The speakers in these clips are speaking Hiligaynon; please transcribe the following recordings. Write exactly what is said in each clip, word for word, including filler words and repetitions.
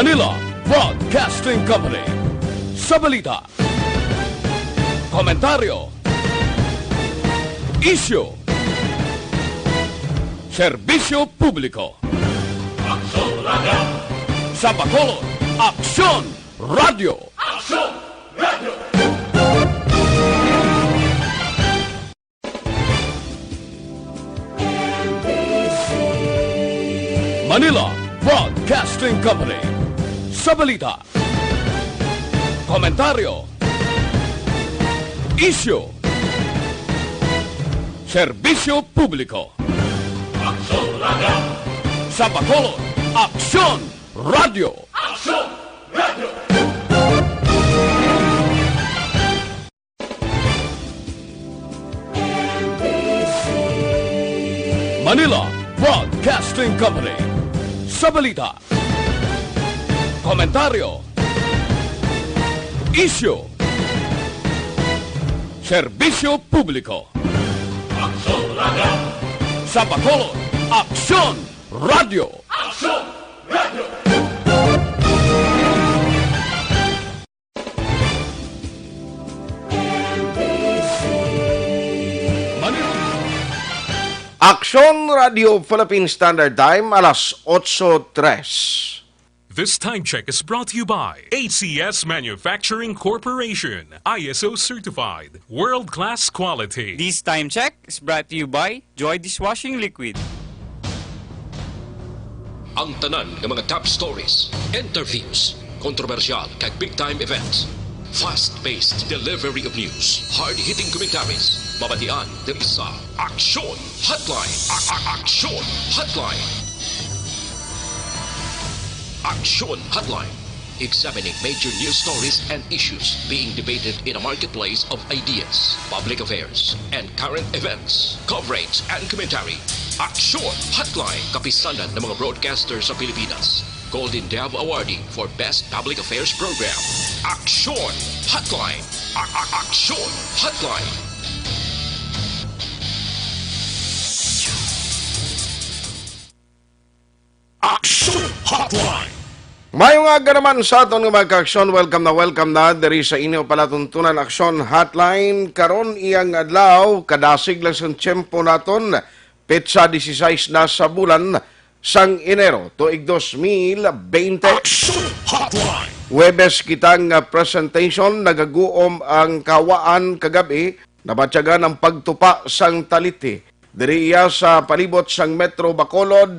Manila Broadcasting Company. Sa balita, komentaryo, isyu, serbisyo publiko. Aksyon Radio. Sa Bacolod, Aksyon Radio. Aksyon Radio. Manila Broadcasting Company. Sa balita, komentaryo, isyu, serbisyo publiko. Aksyon Radio. Sa Bacolod, Aksyon Radio. Aksyon Radio. Manila Broadcasting Company. Sa balita, komentaryo, isyu, serbisyo publiko. Aksyon Radio. Sa Bacolod, Aksyon Radio. Aksyon Radio. Manila. Aksyon Radio Philippine Standard Time, alas otso tres. This time check is brought to you by A C S Manufacturing Corporation, I S O certified, world-class quality. This time check is brought to you by Joy Dishwashing Liquid. Ang tanan nga mga top stories, interviews, kontrobersyal kag big time events, fast-paced delivery of news, hard-hitting commentaries, mabatian diri sa Aksyon Hotline. A- a- Aksyon Hotline. Aksyon Hotline. Examining major news stories and issues being debated in a marketplace of ideas, public affairs, and current events, coverage and commentary. Aksyon Hotline, kapisanan ng mga broadcaster sa Pilipinas. Golden Dove Awardee for Best Public Affairs Program. Aksyon Hotline. A- a- Aksyon Hotline. Aksyon Hotline. Mayong aga naman sa aton nga mga ka-aksyon. Welcome na welcome na diri sa inyo palatuntunan Aksyon Hotline. Karon iyang adlaw, kadasig lang sa tiyempo naton, petsa dieciséis na sa bulan sang Enero, tuig dos mil bente. Aksyon Hotline. Huwebes kita nga presentation, nagaguom ang kawaan kagabi, nabatyagan ang pagtupa sang talithi diri iya sa palibot sang Metro Bacolod,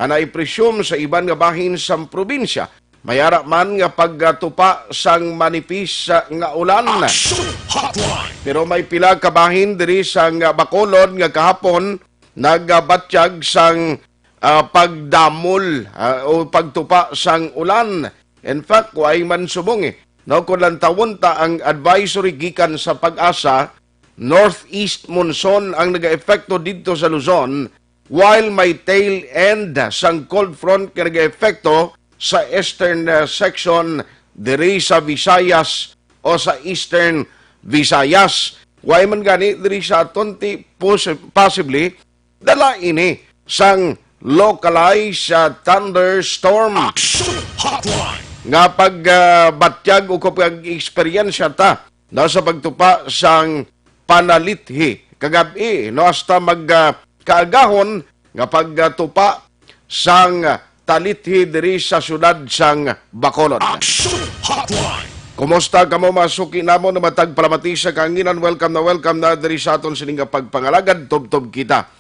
anay presume sa iban nga bahin sang probinsya. May ara man nga pagtupa sang manipis nga ulan. Aksyon Hotline. Pero may pila ka bahin diri sang Bacolod nga kahapon nagabatyag sang, ah, pagdamol, ah, o pagtupa sang ulan. In fact, way man subong, eh. No, kung lantawon ta ang advisory gikan sa PAGASA, northeast monsoon ang nagaepekto didto sa Luzon, while may tail end sang cold front nga nagaepekto sa eastern, uh, section diri sa Visayas o sa eastern Visayas. Way man gani diri sa aton ti pos-, possibly dala ini sang localized, uh, thunderstorm. Action Hotline. Nga pag, uh, batyag o kung pag-eksperyensya ta na sa pagtupa sang panalithi kagabi, no, hasta mag, ah, kaagahon nga pagtupa sang talithi diri sa siyudad sang Bacolod. Action Hotline. Kumusta kamo, mga suki namon, nga matag palamati sa kahanginan? Welcome na welcome na diri sa aton sining nga pagpangalagad, tubtob kita.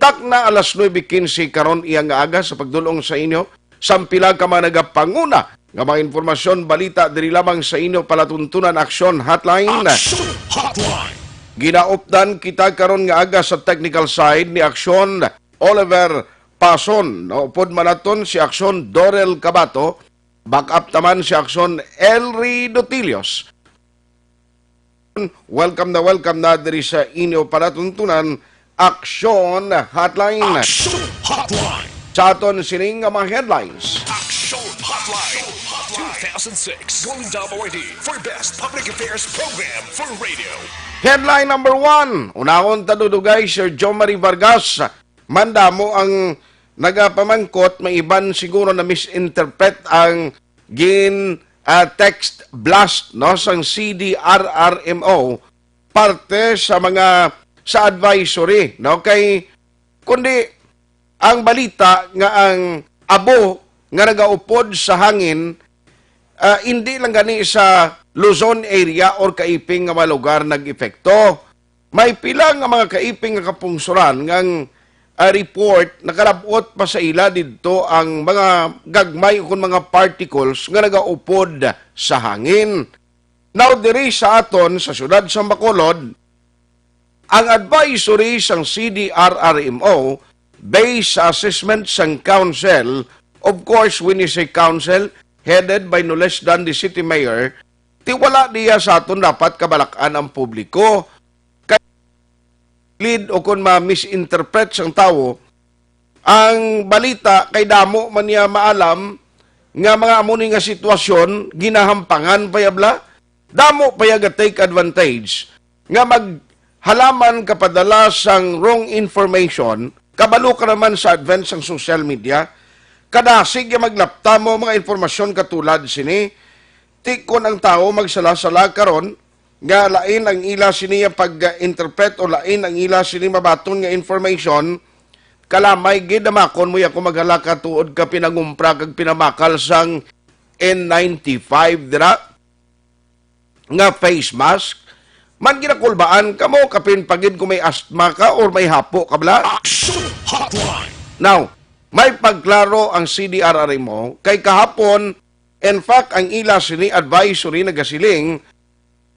Takna alas nuebe quince karon iya nga aga sa pagdul-ong sa inyo sang pila ka mga nagapanguna nga mga impormasyon, balita diri lamang sa inyo palatuntunan Aksyon Hotline. Action Hotline. Ginaupdan kita karon nga aga sa technical side ni Aksyon Oliver Pason, no? Upod man naton si Aksyon Dorel Cabato, back up taman si Aksyon Elry Dotilios. Welcome na welcome na diri sa inyo palatuntunan, Aksyon Hotline. Action Hotline. Sa aton sining nga mga headlines. Action Hotline two thousand six Golden Dove Awardee for Best Public Affairs Program for Radio. Headline number one, unahon ta dudugay, Sir Jomari Vargas. Mandamo ang nagapamangkot, may iban siguro na misinterpret ang gin, ah, text blast, no, sang C D R R M O parte sa mga, sa advisory, no, kay kundi ang balita nga ang abo nga nagaupod sa hangin, ah, indi lang gani sa Luzon area or kaiping nga mga lugar nag-epekto. May pila nga mga kaiping nga kapungsoran nga ang, ah, report nakalab-ot pa sa ila didto ang mga gagmay ukon mga particles nga nagaupod sa hangin. Now, diri sa aton sa siyudad sa Bacolod, ang advisory sang C D R R M O based sa assessment sang council, of course, when you say council, headed by no less than the city mayor, ti wala niya sa aton dapat kabalak-an ang publiko. Kay lead o kon ma-misinterpret sang tawo ang balita kay damo man niya maalam nga mga amo ni nga sitwasyon, ginahampangan pa ya bala. Damo pa ya ga-take advantage nga maghalaman kapadala sang wrong information. Kabalo ka naman sa advent sang social media. Kadasig ya maglapta mo mga impormasyon katulad sini. Ti kon ang tawo magsala-sala karon nga lain ang ila sini nga pag-interpret o lain ang ila sini mabaton nga information, kalamay gid damakon mo ako maghalaka tuod ka pinangumpra kag pinamakal sang N ninety-five dira nga face mask. Man ginakulbaan kamo kapin pagid kung may asthma ka or may hapo ka bala. Action Hotline. Now, may pagklaro ang C D R R M O kay kahapon, in fact, ang ila sini advisory nagasiling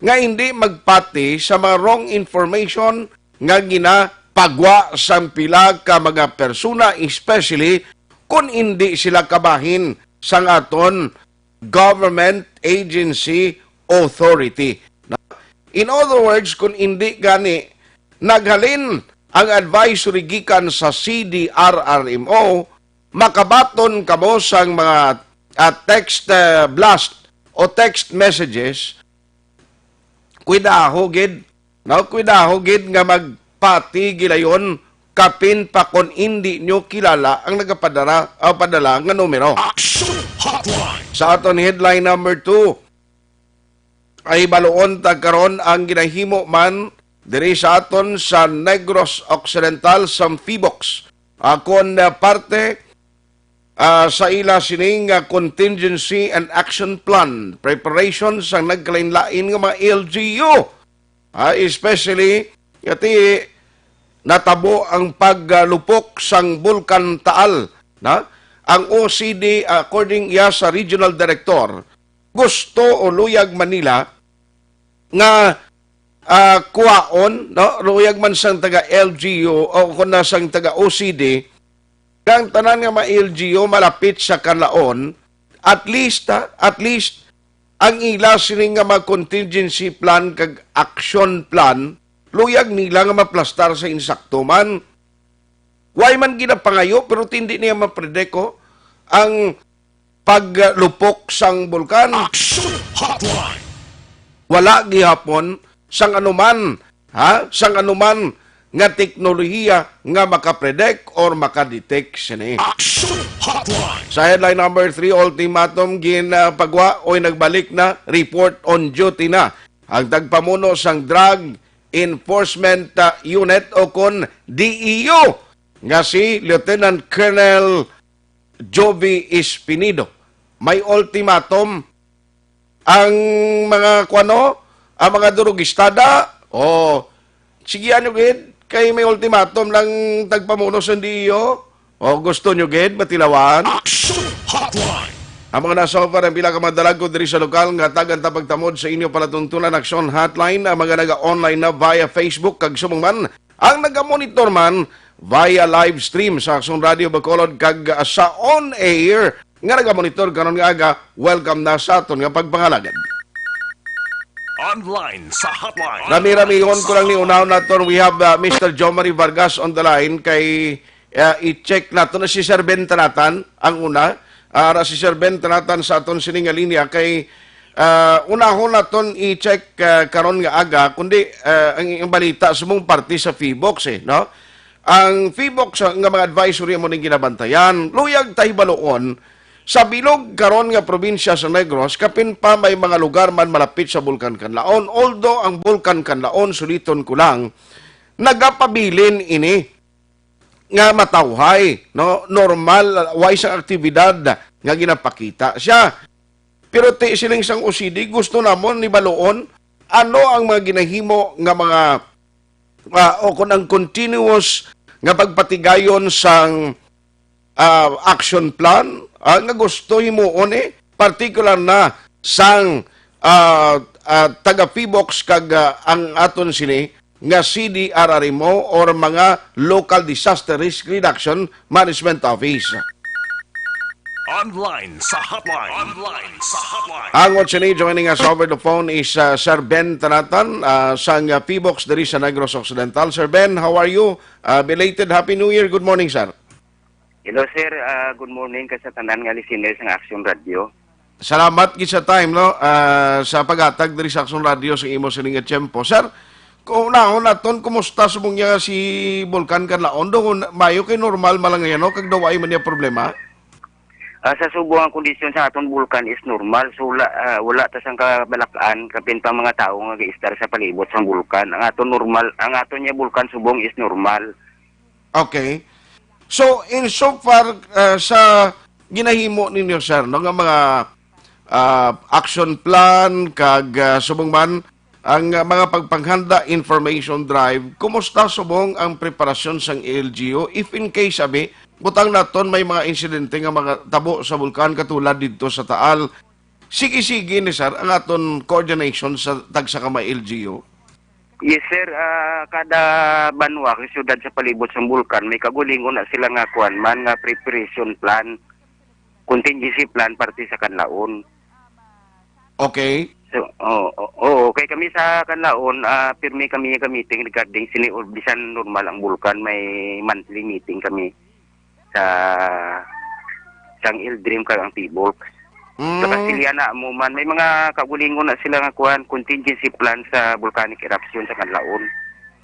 nga hindi magpati sa mga wrong information nga ginapagwa sang pila ka mga persona, especially kung hindi sila kabahin sang aton government agency authority. In other words, kung hindi gani naghalin ang advisory gikan sa C D R R M O, makabaton kamo sang mga, ah, text, ah, blast o text messages, kuidaho gid, no? Kuidaho gid nga magpati gilayon kapin pa kon indi nyo kilala ang nagapadara, ah, padala nga numero. Action Hotline. Sa aton headline number two, ay baluon ta karon ang ginahimo man diri sa aton sa Negros Occidental sa Fibox. Akon, ah, parte, ah, sa ila sining, ah, contingency and action plan preparation sang nagkalain-lain nga mga L G U. Ah, especially, yati, natabo ang paglupok sang Bulkan Taal, na? Ang O C D, according iya sa regional director, gusto o luyag man nila nga, ah, kuwaon, no? Luyag man sang taga L G U o kung na sang taga O C D, nga ang tanan nga mga L G U malapit sa kalaon, at least, ha, at least, ang ila sini nga mga contingency plan kag action plan, luyag nila nga maplastar sa insakto man. Way man ginapangayo, pero tindi niya mapredict, oh, ang paglupok sang bulkan. Action Hotline. Wala gihapon sang anuman, ha, sang anuman nga teknolohiya nga makapredict or makadetect sini. Action Hotline. Sa headline number three, ultimatum ginpagwa, oy, nagbalik na, report on duty na ang tagpamuno sang Drug Enforcement, ah, Unit o kon D E U nga si Lieutenant Colonel Jovi Espinido. May ultimatum ang mga kuano, ang mga durugistada. O, sige, ano gid, kay may ultimatum lang tagpamuno sa D E O. O, gusto nyo gid matilawan? Action Hotline. Ang mga nasa offer ang pila ka mga dalagko diri sa lokal nga tagan ta pagtamod sa inyo palatuntunan. Action Hotline, ang mga naga-online na via Facebook kag subong man ang naga-monitor man via live stream sa Aksyon Radio Bacolod kag, ah, sa on air nga naga-monitor karon nga aga, welcome na sa aton nga pagpangalagad. Online sa hotline. Rami-ramihon ko lang ni unahon naton. We have, uh, Mister Jomari Vargas on the line kay, uh, i-check naton na si Sir Ben Tanatan ang una. Uh, ara si Sir Ben Tanatan sa aton sini nga linya kay, uh, unahon naton i-check, uh, karon nga aga kundi, uh, ang, ang balita sa mong parte sa Fibox, eh, no? Ang Fibox, uh, nga mga advisory mo ning ginabantayan. Luyag tayo baluon Sa bilog karon nga probinsya sa Negros, kapin pa may mga lugar man malapit sa Bulkan Kanlaon. Although ang Bulkan Kanlaon, suliton ko lang, nagapabilin ini nga matawhay, no? Normal, way sang aktibidad nga ginapakita siya. Pero ti siling sang O C D, gusto namon ni baluon ano ang mga ginahimo nga mga, ah, o kung ang continuous nga pagpatigayon sang, ah, action plan, ah, nga gusto himuon, eh, particular na sang, ah, ah, taga P box kag, ah, ang aton sini nga C D R R M O or mga Local Disaster Risk Reduction Management Office. Online sa hotline. Online sa hotline. Ang what's your name? Joining us over the phone is, uh, Sir Ben Tanatan, uh, sang, uh, P box diri sa Negros Occidental. Sir Ben, how are you? Uh, belated Happy New Year. Good morning, sir. Hello, sir. Ah, good morning ka sa tanan nga listeners ng Action Radio. Salamat gid sa time, no? Ah, sa paghatag diri sa Action Radio sa imo sining nga tiyempo. Sir, kung unahon naton, kumusta subong niya si Bulkan Kanlaon? Doon, mayo kay normal man lang yan, no? Kag daw ay man niya problema? Ah, sa subong ang kondisyon sa aton bulkan is normal. So, wala, ah, wala ta sang kabalak-an, kapin pa mga tawo nga gaistar sa palibot sang bulkan. Ang aton normal, ang aton niya bulkan subong is normal. Okay. So, in so far, ah, sa ginahimo ninyo, sir, no, nga mga, ah, action plan, kag, ah, subong man, ang, ah, mga pagpanghanda information drive, kumusta subong ang preparasyon sang L G U? If in case, abi, butang naton may mga insidente nga mga tabo sa bulkan katulad didto sa Taal, sige-sige ni, sir, ang aton coordination sa tagsa ka mga L G U? Yes, sir. Ah, kada banwa kag syudad sa palibot sang bulkan, may kagulingon na sila nga kuwan man, nga preparation plan, contingency plan parte sa Kanlaon. Okay. So, oo, oo, kay kami sa Kanlaon, ah, pirmi kami nga meeting regarding sini, or bisan normal ang bulkan, may monthly meeting kami sa, sang L D R I M kag ang P bulk. Mm. Sa Castiliana, amo man, may mga kagulingon na sila nga kuwan, contingency plan sa volcanic eruption sa Kanlaon.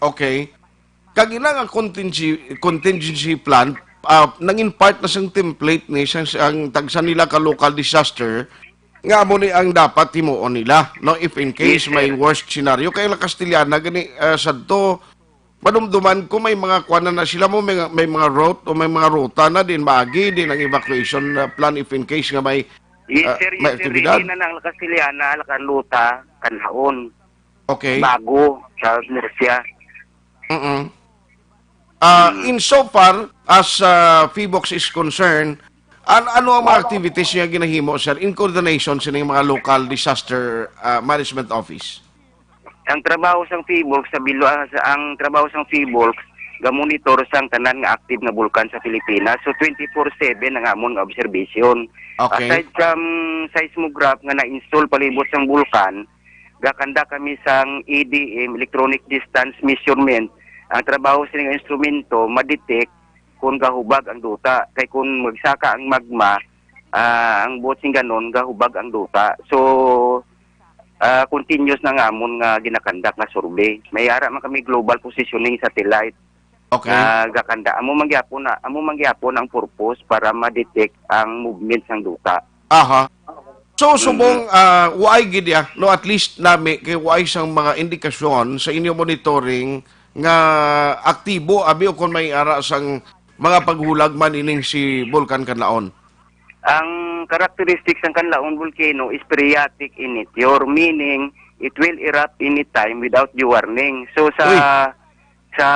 Okay. Kag ina nga contingency, contingency plan, ah, nangin part na sang template ni sang, sang tagsa nila ka local disaster, nga amo ni ang dapat himuon nila, no, if in case, yes, sir, may worst scenario. Kay la Castellana gani, ah, sadto, madumduman ko may mga kuan na, na sila mo, may, may mga route o may mga ruta na din maagi din ang evacuation, ah, plan if in case nga may, yes, ah, sir, may, yes, sir, aktibidad. Ready na ang la Castellana, la Carlota, Canlaon. Okay. Bago sa Murcia. Mm-mm. Ah, mm, in so far as, ah, P box is concerned, an-, ano ang mga activities niya ginahimo, sir, in coordination sining mga local disaster, ah, management office? Ang trabaho sang P bulk sa bilo, ah, sa, ang trabaho sang P bulk ga-monitor sang tanan nga active nga bulkan sa Pilipinas. So, twenty-four seven ang amon nga observation. Okay. Aside sa, mm, seismograph nga na-install palibot sang bulkan, gakanda kami sang E D M, electronic distance measurement. Ang trabaho sining instrumento, ma-detect kung gahubag ang duta. Kay kung magsaka ang magma, ah, ang buot sing ganon, gahubag ang duta. So, ah, continuous na nga amon nga ginakandak nga survey. May ara man kami global positioning satellite. Okay. Nga gakanda. Amo man gyapon na, amo man gyapon ang purpose para ma-detect ang movement sang duta. Aha. So, mm, subong, ah, waay gid ya, no, at least nami kay waay sang mga indikasyon sa inyo monitoring nga aktibo abi o kon may ara sang mga paghulag man ining si Bulkan Kanlaon. Ang characteristics sang Kanlaon volcano is phreatic in nature, meaning it will erupt anytime without due warning. So, sa, uy, sa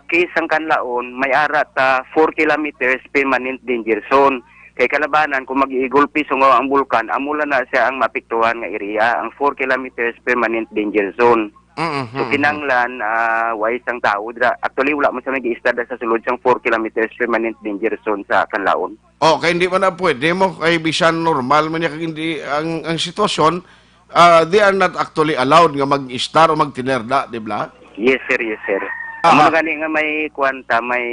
case sang Kanlaon, may ara ta four kilometers permanent danger zone. Kay kalabanan, kung mag-iigulpi sungaw ang bulkan, amo lang na siya ang maapektuhan nga area, ang four kilometers permanent danger zone. Mm, mm, mm. So, kinanglan, ah, way sang tao dira. Actually, wala man sa nag-iistada sa sulod sang four kilometers permanent danger zone sa Kanlaon. Oh, kay hindi man na pwede mo, kay bisan normal man niya, kag hindi, ang, ang sitwasyon, ah, they are not actually allowed nga mag-istar o magtinerda, di ba? Yes, sir, yes, sir. Aha. Amo na gani nga may kuwanta, may,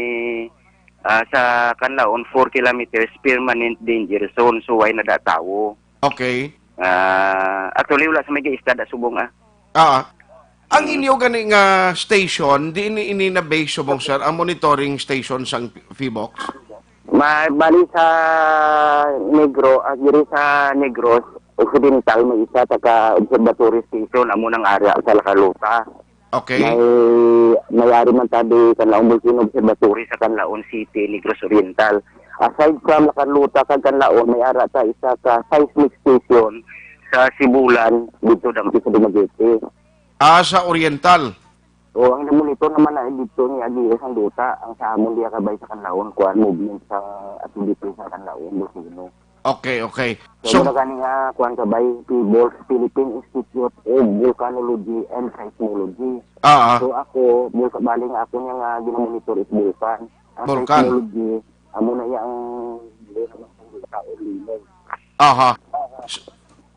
ah, sa Kanlaon, four kilometers permanent danger zone, so way na da tawo. Okay. Ah, actually, wala sa may istada subong, ah. Ah. Ang, mm, inyo gani nga station, di ini, ini na base subong, sir, ang monitoring station sang P-, P box? Ma-, bali sa Negro, ah, diri sa Negros Occidental, may isa ta ka observatory station, amo nang area sa Lacarlota. Okay. May, may ari man ta di Canlaon Volcano Observatory sa Canlaon City, Negros Oriental. Aside from Lacarlota kag Canlaon, may ara ta isa ka seismic station sa Sibulan, dito dampi sa Dumaguete. Ah, sa Oriental. O, ang namonitor naman na dito ni Agios ang duta, ang sa amon diya kabay sa Canlaon, kuan, movement sa activity sa Canlaon, Bukino. Okay, okay. So, So, mura gani nga, kuan kabay, Philbol, Philippine Institute of Volcanology and Seismology. Ah, ah. So, ako, bulka, bali nga ako niya nga ginamonitor is bulkan. Ang Bulkan. Seismology, amo na iya ang, dili naman sa bulkan o limog. Aha. S-,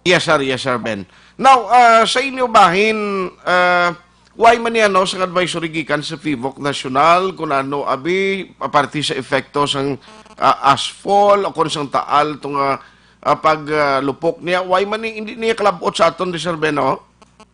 yes, sir. Yes, sir, Ben. Now, ah, sa inyo bahin, ah, why man yan, no, sa advisory gikan sa PHIVOLCS National, kung ano, abi, aparte sa epekto sang, ah, ashfall o kung sang taal to nga, ah, pag, ah, lupok niya, why man ni, hindi niya kalabot sa aton di, Sir Ben, no?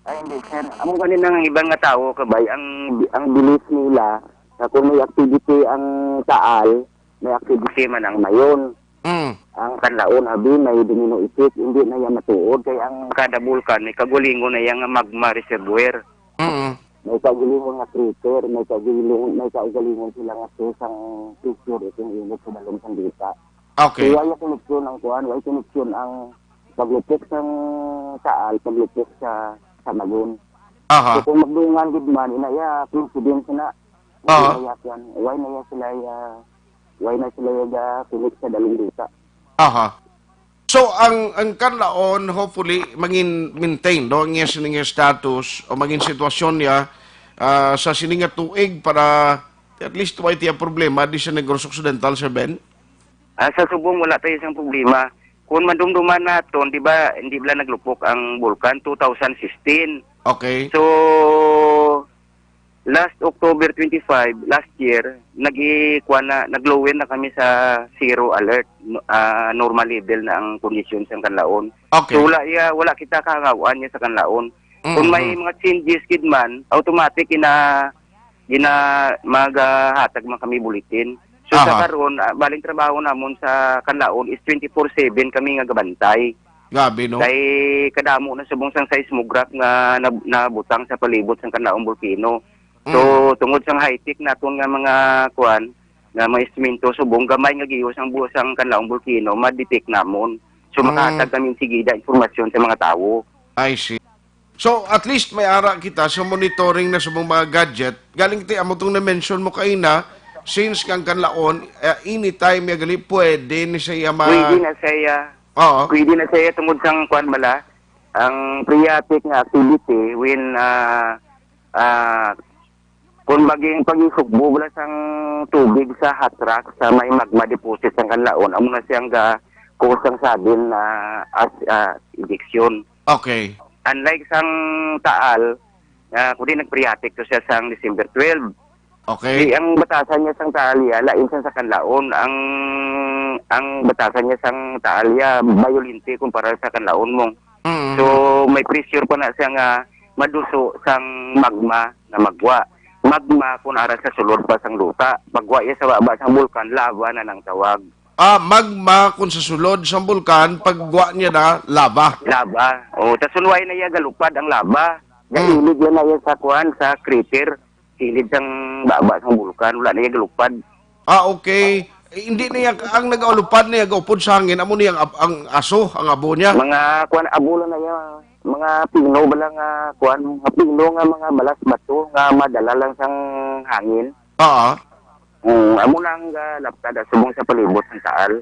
Ay, hindi, sir. Amo gani nang iban nga tawo, kabay, ang, ang belief nila na kung may activity ang taal, may activity man ang mayon. Mm. Ang Canlaon, abi, may domino effect, hindi na iya matuod, kay ang kada bulkan may kagalingon na iya nga magma reservoir. Mm. May kagalingon nga crater, may kagalingon, may kagalingon sila nga source ang pressure itong init sa dalom sang duta. Okay. So, wala koneksyon ang kuan, wala koneksyon ang paglupok sang taal, paglupok sa, sa mayon. Aha. So, kung magdungan gid man, ina iya, coincidence na. Aha. Wala iya kuan, wala na iya sila iya, wala na sila iya ga-connect sa dalom duta. Aha. So, ang, ang Canlaon, hopefully, mangin maintain, no, ang iya sining status o mangin sitwasyon niya, ah, sa sining nga tuig para at least wala tiya problema di sa Negros Occidental, Sir Ben? Ah, sa subong, wala tayo isang problema. Kung madumduman naton, di ba, hindi bala naglupok ang bulkan, two thousand sixteen. Okay. So, last October twenty-five, last year, nag-i-, kuwan na, nag-lower na kami sa zero alert, no, ah, normal level na ang kondisyon sa Canlaon. Okay. So, wala iya, wala kita kahangawan niya sa Canlaon. Kung may Mm-hmm. mga changes gid man, automatic gina-, gina-, magahatag man kami bulletin. So, sa Aha. karon, ah, baling trabaho namon sa Canlaon is twenty-four seven kami nga gabantay. Grabe, no? Kay kadamo na subong sang seismograph nga nab-, nabutang sa palibot sang Canlaon Volcano. So, Mm. tungod sang high-tech naton nga mga kuan, nga mga instrumento, subong gamay nga gihos ang buhos sang Canlaon Volcano, ma-detect namon. So, Mm. makahatag kami sigida informasyon sa mga tawo. I see. So, at least may ara kita sa monitoring na sa mga gadget. Galing ti amo tong na-mention mo kaina, since kang Canlaon, eh, anytime ya gali, pwede ni siya ma- Pwede na siya. Oo. Pwede na siya tungod sang kuan bala, ang phreatic nga activity when, ah, ah, kung maging pagisugbo bala sang tubig sa hot rock sa may magma deposit sang Canlaon, amo na siyang ga-cause sang sudden na as, ah, ejection. Okay. Unlike sang Taal, ah, kundi nag-phreatic to siya sang December twelve. Okay. Di ang batasan niya sang Taal iya, lain sang sa Canlaon. Ang, ang batasan niya sang Taal iya, bayolente kumpara sa Canlaon mo. Mm. So, may pressure pa na siya nga maduso sang magma na magwa. Magma kung ara sa sulod pa sang duta. Pagwa iya sa baba sang bulkan, lava na nang tawag. Ah, magma kung sa sulod sang bulkan, pagwa niya na, lava. Lava. O, tas wala na iya galupad ang lava. Mm. Gahilig yan na iya sa kuan, sa crater. Kilid sang baba sang bulkan, wala na iya galupad. Ah, okay. Eh, hindi niya, ang nag-ulupad niya, gaupod sa hangin, amo niya ang ab-, ang aso, ang abo niya. Mga kuan, abo lang na iya. Mga pino bala nga kuan, mga pino nga mga balas bato nga madala lang sang hangin. Oo. Mm, amo na ang, ah, laptad subong sa palibot sang Taal.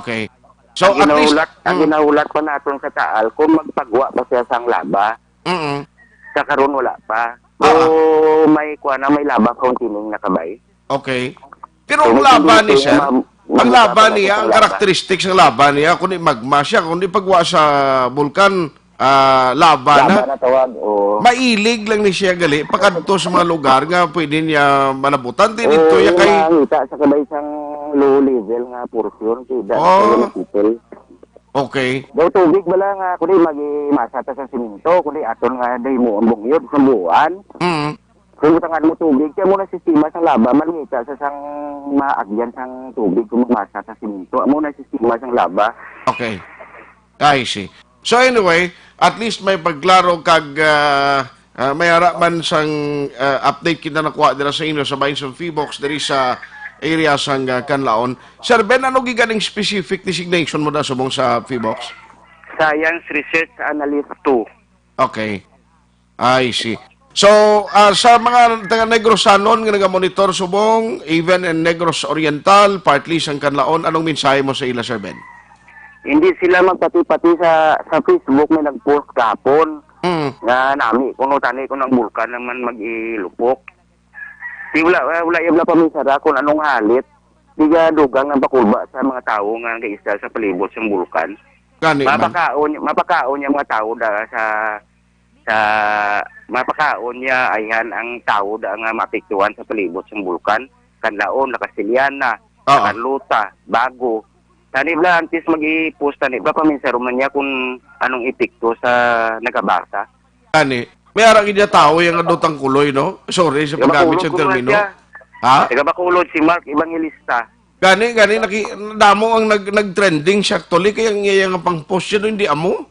Okay. So, Ang at least, ginahulat, ang mm. ginahulat pa naton sa Taal, kung magpagwa pa siya sang laba, Mm. sa karon wala pa. Ah, So, ah. may kuan na, may laba containing na kabay. Okay. Pero So, ang may laba ni tendency sir, na ma-, ang mabuta laba pa niya, sa ang laba. characteristics ng laba niya, kundi magma siya, kundi pagwa sa bulkan, ah, lava na. Lava na tawag, oo. Mailig lang ni siya gali, pakadto sa mga lugar nga pwede niya malabutan. Di Oo, dito ya yung kay mga ngita sa kabay sang low level nga portion, kay da-, Oh. sa mga people. Okay. Daw tubig bala nga, kundi magi masa ta sa simento, kundi aton nga day mo ang bungyod sa buwan. Mm. Kung butangan mo tubig, kaya mo na sistema sang laba, malungita sa sang maagyan sang tubig kung mamasa sa simento. Amo na sistema sang laba. Okay. I see. So anyway, at least may pagklaro kag ah, ah, may ara man sang ah, update kita nakuha dira sa inyo sa bahin sang Phivolcs diri sa area sang ah, Canlaon. Sir Ben, ano giganing specific designation mo da subong sa Phivolcs? Science Research Analyst two. Okay. I see. So, ah, sa mga taga Negros Sanon nga nagamonitor subong, even in Negros Oriental, partly sang Canlaon, anong mensahe mo sa ila, Sir Ben? Hindi sila magpati-pati sa sa Facebook, may nag-post kahapon Hmm. nga nami kuno tani kung ang bulkan naman mag-ilupok. Di wala wala wala yung paminsara kung anong halit. Di ka dugang ang pakulba sa mga tawo nga nagaisda sa palibot sang bulkan. Gani man. Mapakaon mapakaon yung mga tawo da sa sa mapakaon niya ayhan ang tawo da nga maapektuhan sa palibot sang bulkan. Canlaon, La Castellana, Oo. Carlota, Bago. Tani bla antes mag-i-post tani bla paminsaro man niya kung anong epekto sa nagabasa. Gani. May ara gid niya tao yung adutang kuloy, no? Sorry sa paggamit sa termino. Ha? Taga Bacolod si Mark Evangelista. Gani, gani, naki, damo ang nag, nag-trending siya actually, kaya ang iya nga pang-post siya doon, hindi amo.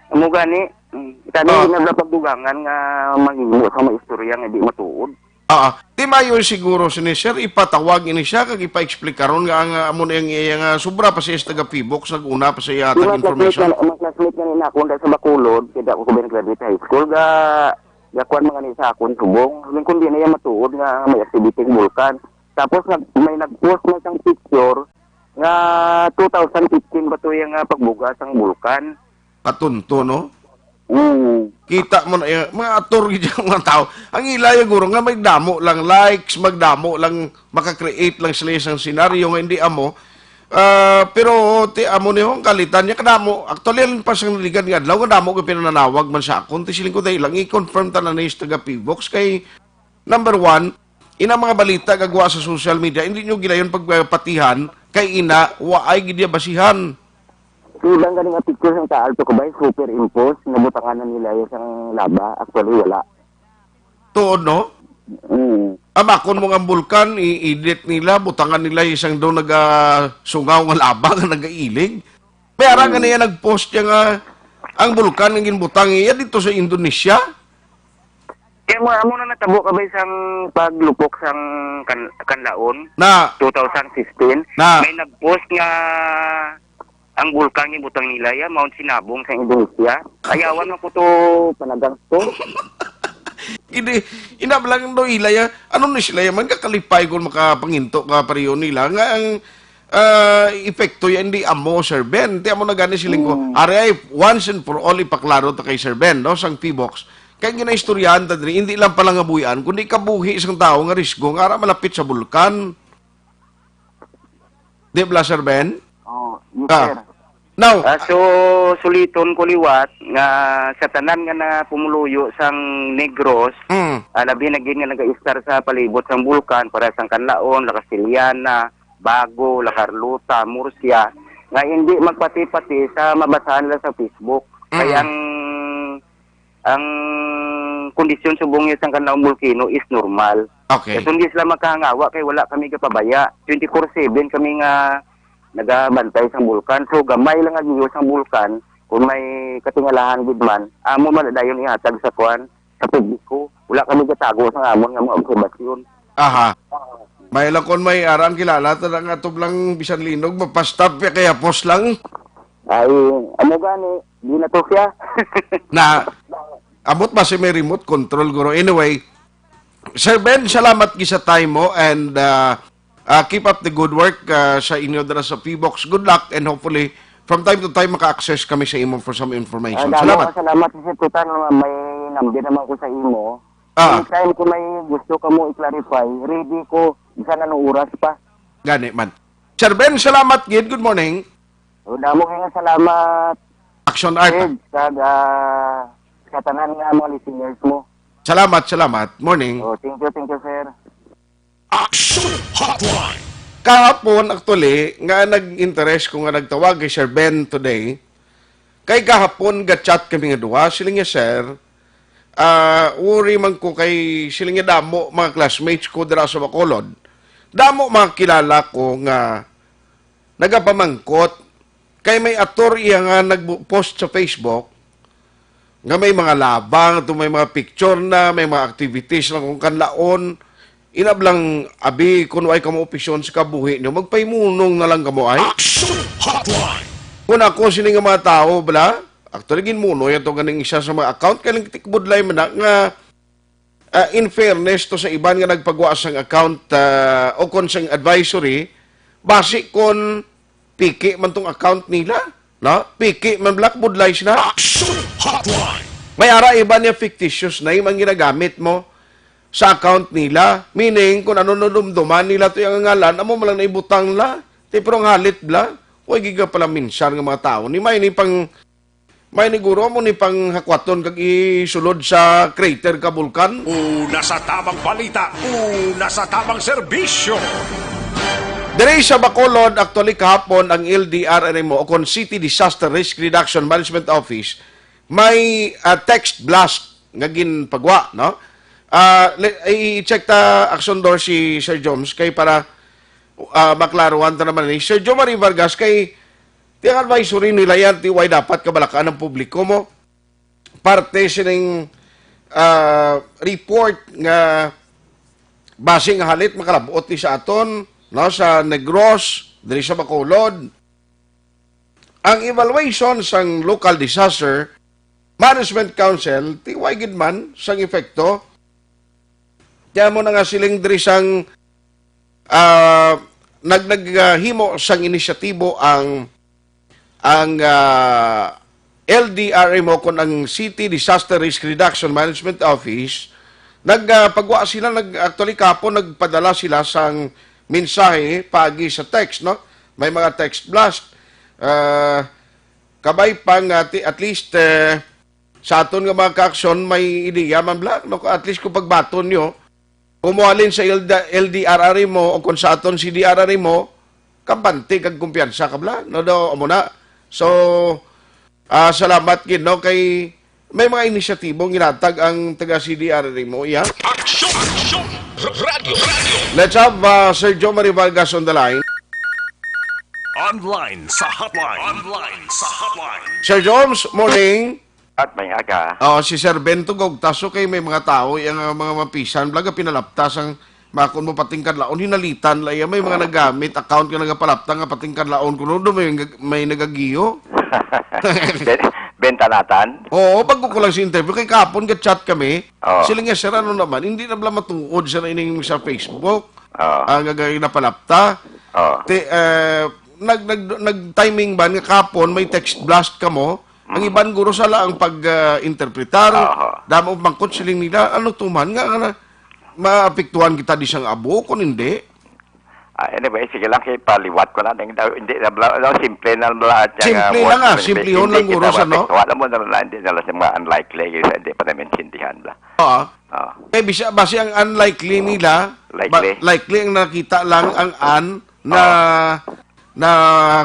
Amo gani, mm, kami Ah. hindi na pagdugangan nga mahimo sa mga istorya nga di matuod. Ah, di mayo siguro sini, sir, ipatawag ini siya, kag ipa-explica ron nga ang ah, amo na yung iya nga sobra pa siya sa taga Phivolcs, nag-una pa sa iya Di tag man classmate information. na, mga classmate na nila akong sa Bacolod, kaya ako ko ba nag-graduate high school, ga, ga kuwan mga ni sa akong subong. Yung kundi na yung matuod nga may activity ng bulkan. Tapos nag, may nag-post na isang picture nga two thousand fifteen ba to yung ah, pagbuga sang bulkan. Katunto, no? Mm. Kita mo na, eh, mga ator gid yung mga tao. Ang ila yung guro nga may damo lang likes, magdamo lang, maka-create lang sila isang senaryo nga hindi amo. Ah, pero ti amo ni hong kalitan niya kadamo. Actually, alin pa sang naligan nga adlaw nga damo nga pinananawag man sa akon. Ti siling ko dahil lang i-confirm tanan ni taga Phivolcs kay number one, ina mga balita gagwa sa social media, hindi nyo gilayon pagpatihan kay ina waay gid niya basihan. Ibang ganing article sa Alto Cubay, superimpose, nabutangan na nila yung isang laba. Actually, wala. Tuod, no? Mm. Amakon mo nga bulkan, i-edit nila, butangan nila isang daw nagasungaw nga laba nga nagailig. May ara nga niya nag-post niya nga ang bulkan nga ginbutang iya dito sa Indonesia. Kaya mo, amo na natabo ka ba isang paglupok sang kan, kanlaon? Na, two thousand fifteen, Na. May nag-post nga ang bulkan nga butang nila ya, Mount Sinabung sa Indonesia. Ayawan mo ko to panagang to. Hindi, ina lang daw ila ya. Ano ni sila ya? Man kakalipay kung makapanginto ka pareho nila. Nga ang ah, epekto ya, hindi amo, Sir Ben. Ti amo na gani siling ko. Mm. Ari ay, once and for all, ipaklaro ta kay Sir Ben, no? Sang Phivolcs. Kay ginaistoryahan ta diri, hindi lang palangabuhian, kundi kabuhi sang tawo nga risgo nga ara malapit sa bulkan. Di bala, Sir Ben? Oh, yes, Ah. sir. Now, Ah, so, suliton ko liwat nga sa tanan nga na pumuluyo sang Negros, mm, ah, labi na gid nga nagaistar sa palibot sang bulkan, para sang Canlaon, La Castellana, Bago, La Carlota, Murcia, nga hindi magpati-pati sa mabasahan nila sa Facebook. Kay Mm. ang ang kondisyon subong niya sang Canlaon Volcano is normal. Okay. Kaya hindi sila makahangawa kay wala kami kapabaya. Twenty-four seven kami nga nagabantay sang bulkan. So, gamay lang ang giyo sang bulkan. Kung may katingalahan gid man, amo man dayon ihatag sa kuan, sa publiko. Wala kami gatago sa amon nga mga obserbasyon. Aha. May lang kon may arang kilala ta nga tublang bisan linog mapastap ya kaya pos lang. Ay, amo gani, di na to siya. Na abot ba si may remote control guro? Anyway, Sir Ben, salamat gid sa time mo and uh, uh, keep up the good work uh, sa inyo dira sa Phivolcs. Good luck and hopefully from time to time maka-access kami sa imo for some Ah, information. damo Salamat. nga salamat sa Sir Tutan, may number naman ko sa imo. Ah. Anytime kung may gusto ka mo i-clarify, ready ko, bisan anong oras pa. Gani man. Sir Ben, salamat gid. Good morning. O, damo kayo nga salamat, Action Art. Ed, kag ah, sa tanan nga mga listeners mo. Salamat, salamat. Morning. O, thank you, thank you, sir. Action Hotline. Kahapon, actually, nga nag-interest ko nga nagtawag kay Sir Ben today. Kay kahapon, ga-chat kami nga duha. Sila niya, sir, Ah, worry man ko kay sila nga damo mga classmates ko dira sa Bacolod. Damo mga kilala ko nga nagapamangkot kay may ator iya nga nag-post sa Facebook nga may mga labang, to may mga picture na, may mga activities na kung kanlaon. Inablang abi, kung way kamo opisyon sa kabuhi nyo, magpaimunong na lang kamo ay. Action Hotline! Kung ako sini nga mga tao, bala, actually, ginmunoy ato ganing isa sa mga account, kay lang tikbudlay man na nga, ah, in fairness to sa iban nga nagpagwa sang account, ah, o kon sang advisory, basi kon piki man tong account nila, no? Piki man, black budlay sila. Action Hotline! May ara iban niya fictitious name ang ginagamit mo sa account nila. Meaning, kung ano nadumduman nila to yung ngalan, amo man lang naibutang nila. Ti, pero ang halit bla, way giga pala minsan nga mga tao. Ni may ni pang, may ni guro mo ni pang hakwaton kag isulod sa crater ka bulkan. Una sa tamang balita, una sa tamang serbisyo. Diri sa Bacolod, actually kahapon ang L D R R M o kon City Disaster Risk Reduction Management Office, may, ah, text blast nga ginpagwa, no? Ah, le-, i-check ta, Action Door, si Sir Joms, kay para, ah, maklaruhan ta naman ni Sir Jomari Vargas, kay tiyang advisory nila yan, ti way dapat kabalakan ang publiko mo. Parte sining, ah, report nga base nga halit makalabot ni sa aton, no, sa Negros, diri sa Bacolod. Ang evaluation sang Local Disaster Management Council, ti way gid man sang epekto. Kaya mo na nga siling diri sang, ah, nag-, nag-, ah, himo sang inisyatibo ang, ang, ah, L D R M o kon ang City Disaster Risk Reduction Management Office. Nag, ah, pagwa sila, nag, actually, kapo nagpadala sila sang mensahe paagi sa text, no? May mga text blast. Ah, kabay pa nga ti-, at least, eh, sa aton nga mga kaaksyon, may ideya man bla, no? At least kung pagbaton nyo, kung mohalin sa L D, L D R R mo o kung sa aton C D R R mo, kampante kag kumpiyansa ka bla, no? Do, amo na. So, ah, salamat gid, no? Kay may mga inisyatibo ginatag ang taga C D R R mo, iya. Aksyon! Aksyon! Radyo! Radyo! Let's have, uh, Sir Jomari Vargas on the line. Online sa hotline. Online sa hotline. Sir Joms, morning. At may aga. Oh, si Sir Ben to gog taso kay may mga tao yang, uh, mga mapisan blaga pinalaptas ang makon mo pating kadlaon hinalitan la iya may mga nagamit account nga nagapalapta nga pating kadlaon kuno do may, may nagagiyo. Ben-, Bentanatan? Oo, pag ko lang si interview kay kapon ga-chat kami. Oh. Sila nga, "Sir, ano naman, hindi na bala matuod sa ining sa Facebook." Oh. Ang gagawin na palapta. Oh. Ti, eh, nag, nag, nag-timing ba nga kapon may text blast ka mo? Ang iban guro sala ang pag, ah, interpretar. Aha. Damo mangkot siling nila, ano tuman nga, nga na, maapektuhan kita di sang abo kung hindi? Ah, anyway, sige lang, kay paliwat ko na. Hindi, hindi na bla-, ano, simple na bla-, at yung, ah, simple lang, ah, simplehon lang guro sa, no? Wala mo na lang, hindi na lang sa mga unlikely, hindi pa namin sindihan bla. Oo. Ah. Eh, bisa, basi ang unlikely nila, ba-, likely. Likely ang nakita lang ang an na, na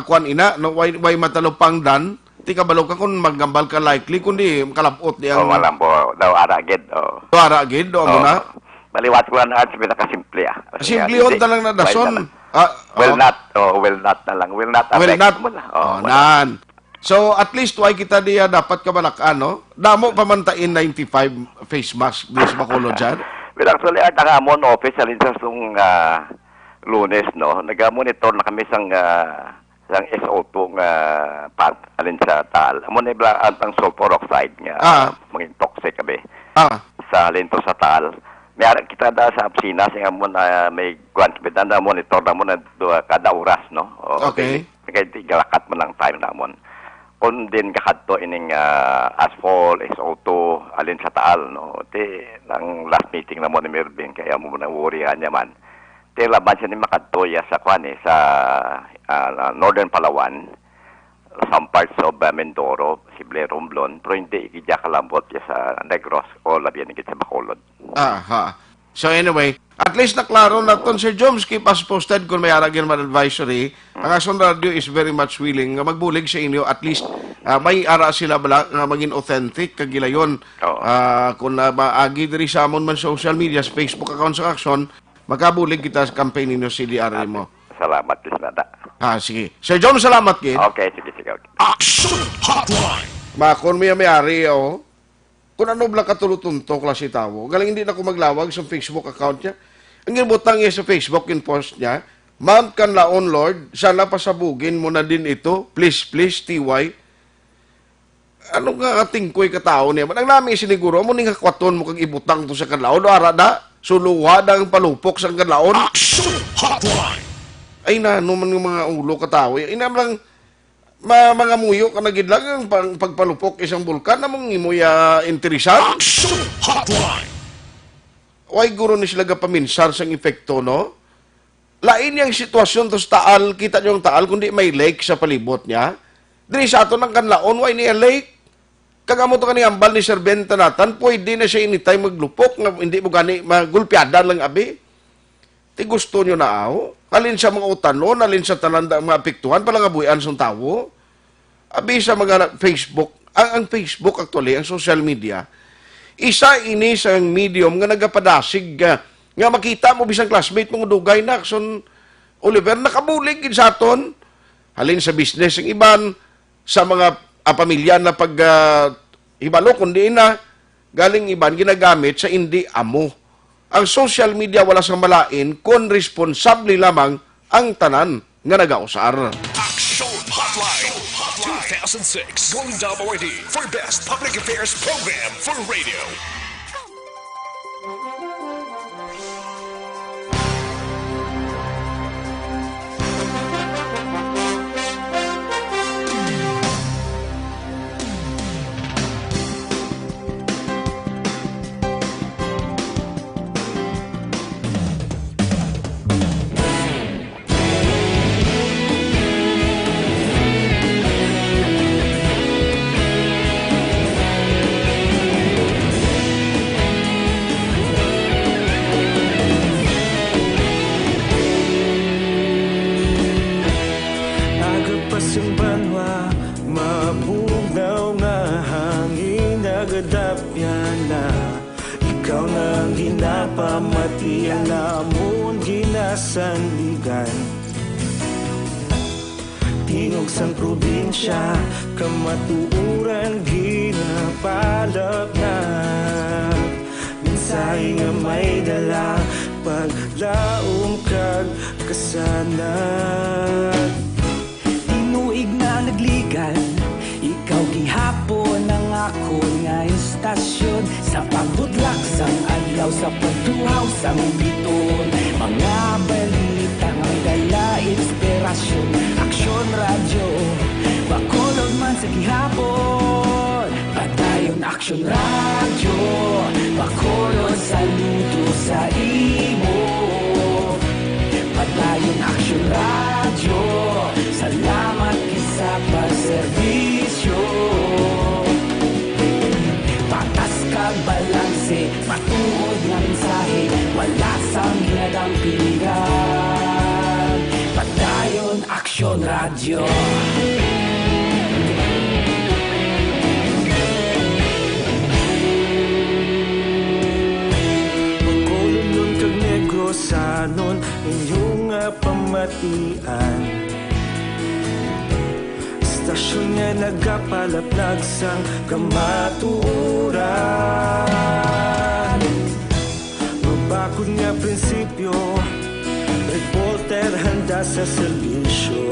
kuan ina, no, way, way matalupangdan, ti kabalo ka kung maghambal ka likely, kundi makalabot di ang. Oh, malambo. Daw ara gid, oh. Daw ara gid, do, amo na. Baliwat ko lang, ah, sa pinakasimple, ah. Simplehon ta lang na dason. Ah, will not, oh, will not na lang. Will not affect mo na. Oh, nan. So, at least, why kita diya dapat kabalak-an, no? Damo pa man ta N ninety-five face mask di sa Bacolod dyan? Well, actually, at ang amon office, alin sa sung, ah, Lunes, no? Nag-monitor na kami sang, ah, sang S O two nga part, alin sa Taal. Amo na ibla ang, ang sulfur oxide nga, ah, maging toxic kami. Ah. Sa alin to sa Taal. May ara kita da sa Apsinas, nga amo na may kuwan kami da, na monitor na mo na do-, kada oras, no? O, okay. Kay di galakat man ang time namon. Kung din kakadto ining, ah, asphalt, S O two, alin sa Taal, no? Ti, ang last meeting na mo ni Mervin, kaya mo nang worry niya man. Ti, laban siya ni makadto ya sa kwan eh, sa, ah, Northern Palawan, some parts of, ah, Mindoro, Sible, Romblon, pero hindi, hindi kalambot ya sa Negros o labi na sa Bacolod. Aha. So anyway, at least naklaro naton, Sir Joms. Keep us posted kung may ara gyud man advisory. Ang Aksyon Radio is very much willing nga magbulig sa inyo, at least Ah, may ara sila bala nga mangin authentic kag gilayon. Oo. Ah, kung na maagi diri sa amon man social media, sa Facebook account sa Aksyon, makabulig kita sa campaign ninyo, C D R A mo. Salamat, Lisnada. Ah, sige. Sir John, salamat gid. Okay, sige, sige, okay. Action Hotline. Makon mo yung may-ari, oh. Kung ano bala katulo-tunto klase tawo, galing hindi na ko maglawag sa Facebook account niya. Ang gibutang niya sa Facebook, in post niya, "Mount Kanlaon, Lord, sana pasabugin mo na din ito. Please, please, T Y." Ano nga katingkoy ka tawo niya? Ang nami siniguro, amo ning hakwaton mo kag ibutang to sa Kanlaon, o ara da, suluha da ang palupok sa Kanlaon. Action Hotline. Ay na, ano man yung mga ulo ka tawo. Ina lang, ma-, mga muyo ka na gid lang ang pang-, pagpalupok isang bulkan, among imo ya interesan. Action Hotline. Way guro ni sila gapaminsar sang epekto, no? Lain yang sitwasyon to sa Taal, kita niyo ang Taal, kundi may lake sa palibot niya. Diri sa aton ang Kanlaon, way niya lake. Kag amo to kani ambal ni Sir Ben Tanatan, pwede na siya anytime maglupok, nga hindi mo gani magulpiadan lang abi. Ti gusto nyo na aw? Halin sa mga utanon, halin sa tanan da-, mga apektuhan, palangabuhian sang tawo. Abi sa mga na-, Facebook, ang, ang Facebook actually, ang social media, isa ini sa medium nga nagapadasig, ah, nga makita mo bisan classmate mo nga dugay na, Akson Oliver, nakabulig gid sa aton. Halin sa business ang iban, sa mga, ah, pamilya na pag, ah, hibalo, kundi na galing iban ginagamit sa indi amo. Ang social media wala sang malain kon responsable lamang ang tanan nga nagausar. Action Hotline two thousand six Golden Dome Awardee for Best Public Affairs Program for Radio. Aga pa sang banwa, mabugnaw nga hangin nagadapyan na. Ikaw na ang ginapamati, ang amon ginasandigan. Tingog sang probinsya, kamatuoran ginapalapnap. Mensahe nga may dala, paglaom kag kasanag. Tinuig na nagligan, ikaw gihapon ang akon nga istasyon. Sa pagbutlak sang adlaw, sa pagtuhaw sang bituon, mga balita nga may dala inspirasyon. Aksyon Radyo, Bacolod man sa gihapon. Padayon Aksyon Radyo, Bacolod, saludo sa imo. Padayon Aksyon Radyo, salamat gid sa pagserbisyo. Patas kag balanse, matuod nga mensahe, wala sang ginadampigan. Padayon Aksyon Radyo. Bacolodnon kag Negrosanon, inyo nga pamatian. Istasyon nga nagapalaplag sang kamatuoran. Mabakod nga prinsipyo, reporter handa sa serbisyo.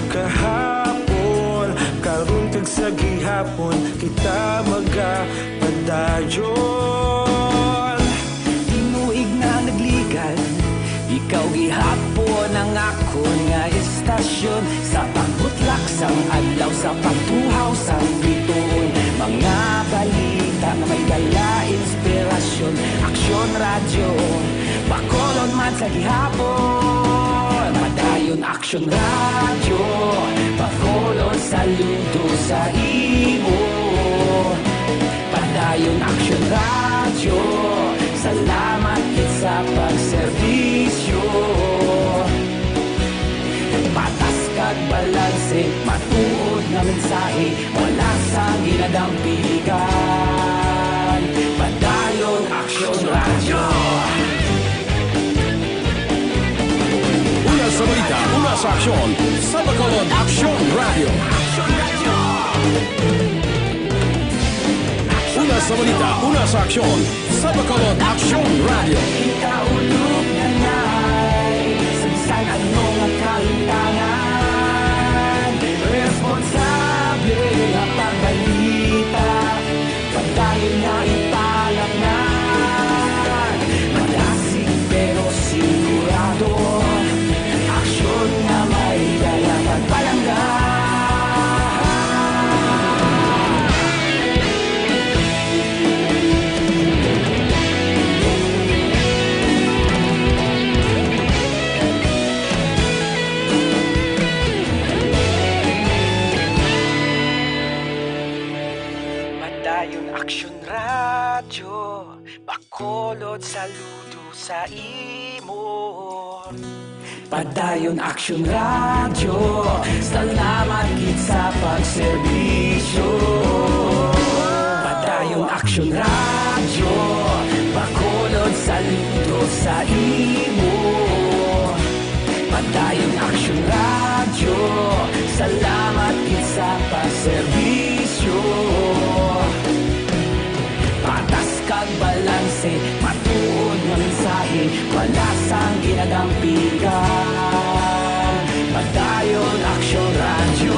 Kahapon, karon kag sa gihapon, kita magapadayon. Tinuig na nagligan, ikaw gihapon ang akon nga istasyon. Sa pagbutlak sang adlaw, sa pagtuhaw sang bituon, mga balita nga may dala inspirasyon. Aksyon Radyo, Bacolod man sa gihapon. Padayon Aksyon Radyo, Bacolod, saludo sa imo. Padayon Aksyon Radyo, salamat gid sa pagserbisyo. Patas kag balanse, matuod Nga mensahe, wala sang ginadampigan. Padayon Aksyon Radyo. Una sa balita, una sa aksyon, sa Bacolod Aksyon Radyo. Una sa balita, una sa aksyon, sa Bacolod Aksyon Radyo. Ikaulog na ngay, sa bisan ano nga kalutangan, responsable nga pagbalita, padayon nga ipalapnan. Madasig pero sigurado, aksyon nga may dala kag palangga. Padayon Aksyon Radyo, Bacolod, saludo sa imo. Padayon Aksyon Radyo, salamat gid sa pagserbisyo. Padayon Aksyon Radyo, Bacolod, saludo sa imo. Padayon Aksyon Radyo, salamat gid sa pagserbisyo. Patas kag balanse, matuod nga mensahe, wala sang ginadampigan. Padayon Aksyon Radyo.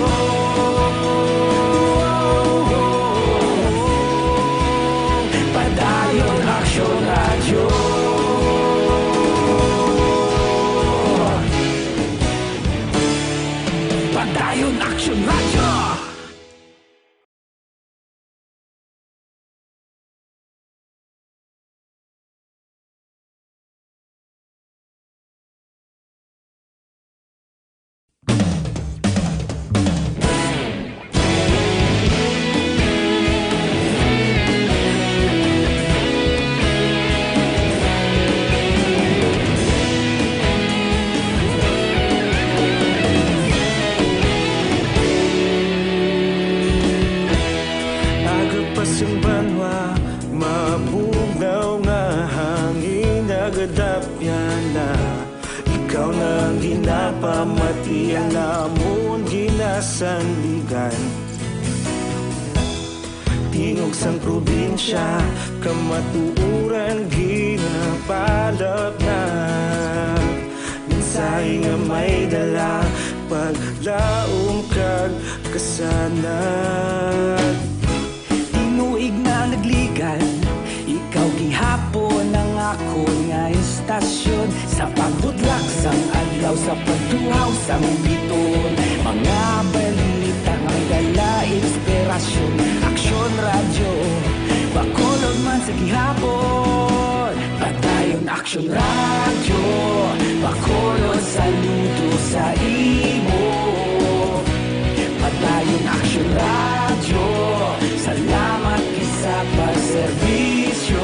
Padayon Aksyon Radyo. Padayon Aksyon Radyo. Aga pa sang banwa, mabugnaw nga hangin nagadapyan na. Ikaw na ang ginapamatian namon ginasandigan. Tingog sang probinsya, kamatuoran ginapalapnag. Mensahe nga may dala, paglaom kag kasanag. Tinuig na nagligan, ikaw gihapon ang akon nga istasyon. Sa pagbutlak sang adlaw, sa pagtuhaw sang biton, mga balita nga may dala inspirasyon. Aksyon Radyo, Bacolod man sa gihapon. Padayon Aksyon Radyo, Bacolod, saludo sa imo. Padayon Aksyon Radyo, salamat gid sa pagserbisyo.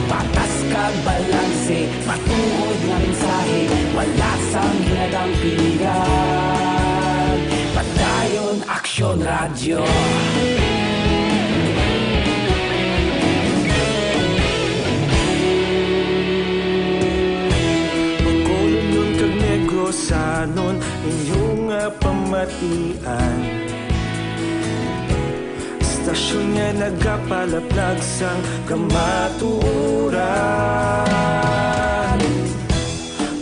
Patas kag balanse, matuod nga mensahe, wala sang ginadampigan. Padayon Aksyon Radyo. Bacolodnon kag Negrosanon, inyo nga pamatian. Istasyon nga nagapalaplag sang kamatuoran.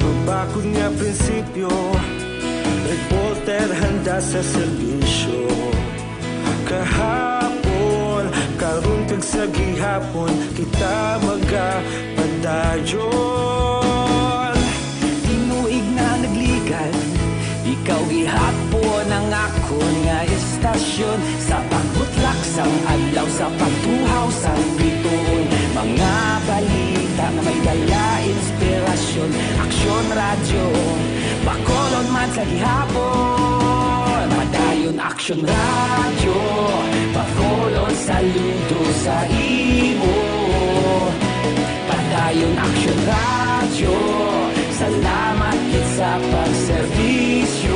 Mabakod nga prinsipyo, reporter handa sa serbisyo. Kahapon, karon, kag sa gihapon, kita magapadayon. Tinuig na nagligan, ikaw gihapon ang akon nga istasyon. Sa pagbutlak sang adlaw, sa pagtuhaw sang bituon, mga balita nga may dala inspirasyon. Aksyon Radyo, Bacolod man sa gihapon. Padayon Aksyon Radyo, Bacolod, saludo sa imo. Padayon Aksyon Radyo, salamat gid sa pagserbisyo.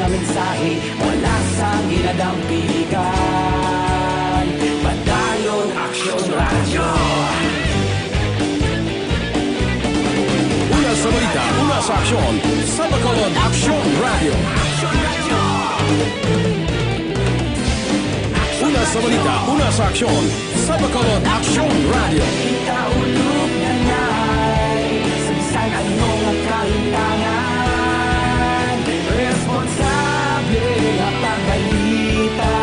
Mensahe, wala sang ginadampigan. Padayon Aksyon Radyo. Una sa balita, una sa aksyon, sa Bacolod Aksyon Radyo. Una sa balita, una sa aksyon, sa Bacolod Aksyon Radyo. Ikaulog na ngay sa bisan ano nga kahintangan. Responsable nga pagbalita,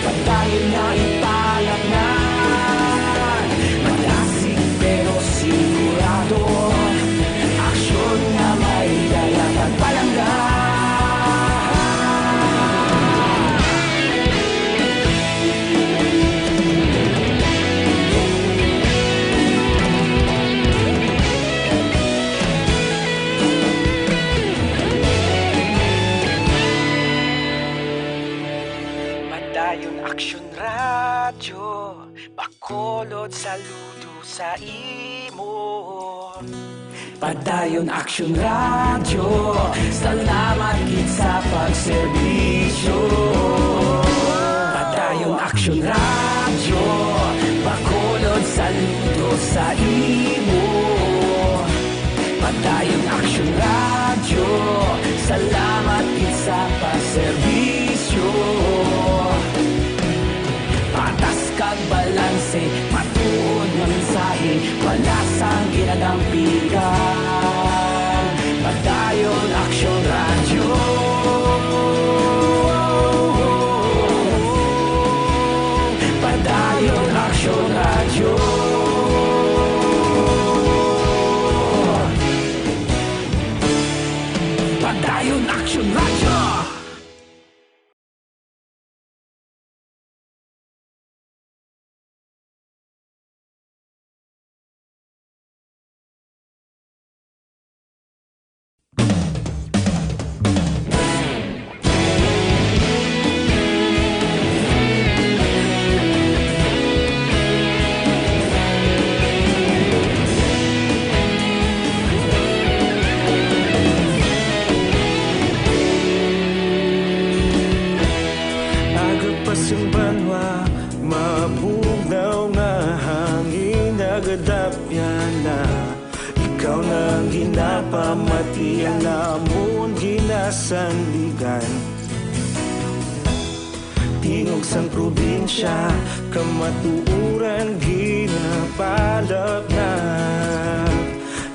padayon na ipalaknag. Malasig pero sigurado, aksyon nga may dala kag palangga. Padayon Aksyon Radyo, Bacolod, saludo sa imo. Padayon Aksyon Radyo, salamat gid sa pagserbisyo. Padayon Aksyon Radyo, Bacolod, saludo sa imo. Padayon Aksyon Radyo, salamat gid sa pagserbisyo. Patas kag balanse, matuod nga mensahe, wala sang ginadampigan. Padayon Aksyon Radyo. Padayon Aksyon Radyo. Padayon Aksyon Radyo. Aga pa sing banwa, mabugnaw nga hangin nagadapyan na. Ikaw na ang ginapamati, ang amon ginasandigan. Tingog sang probinsya, kamatuoran ginapalapnag.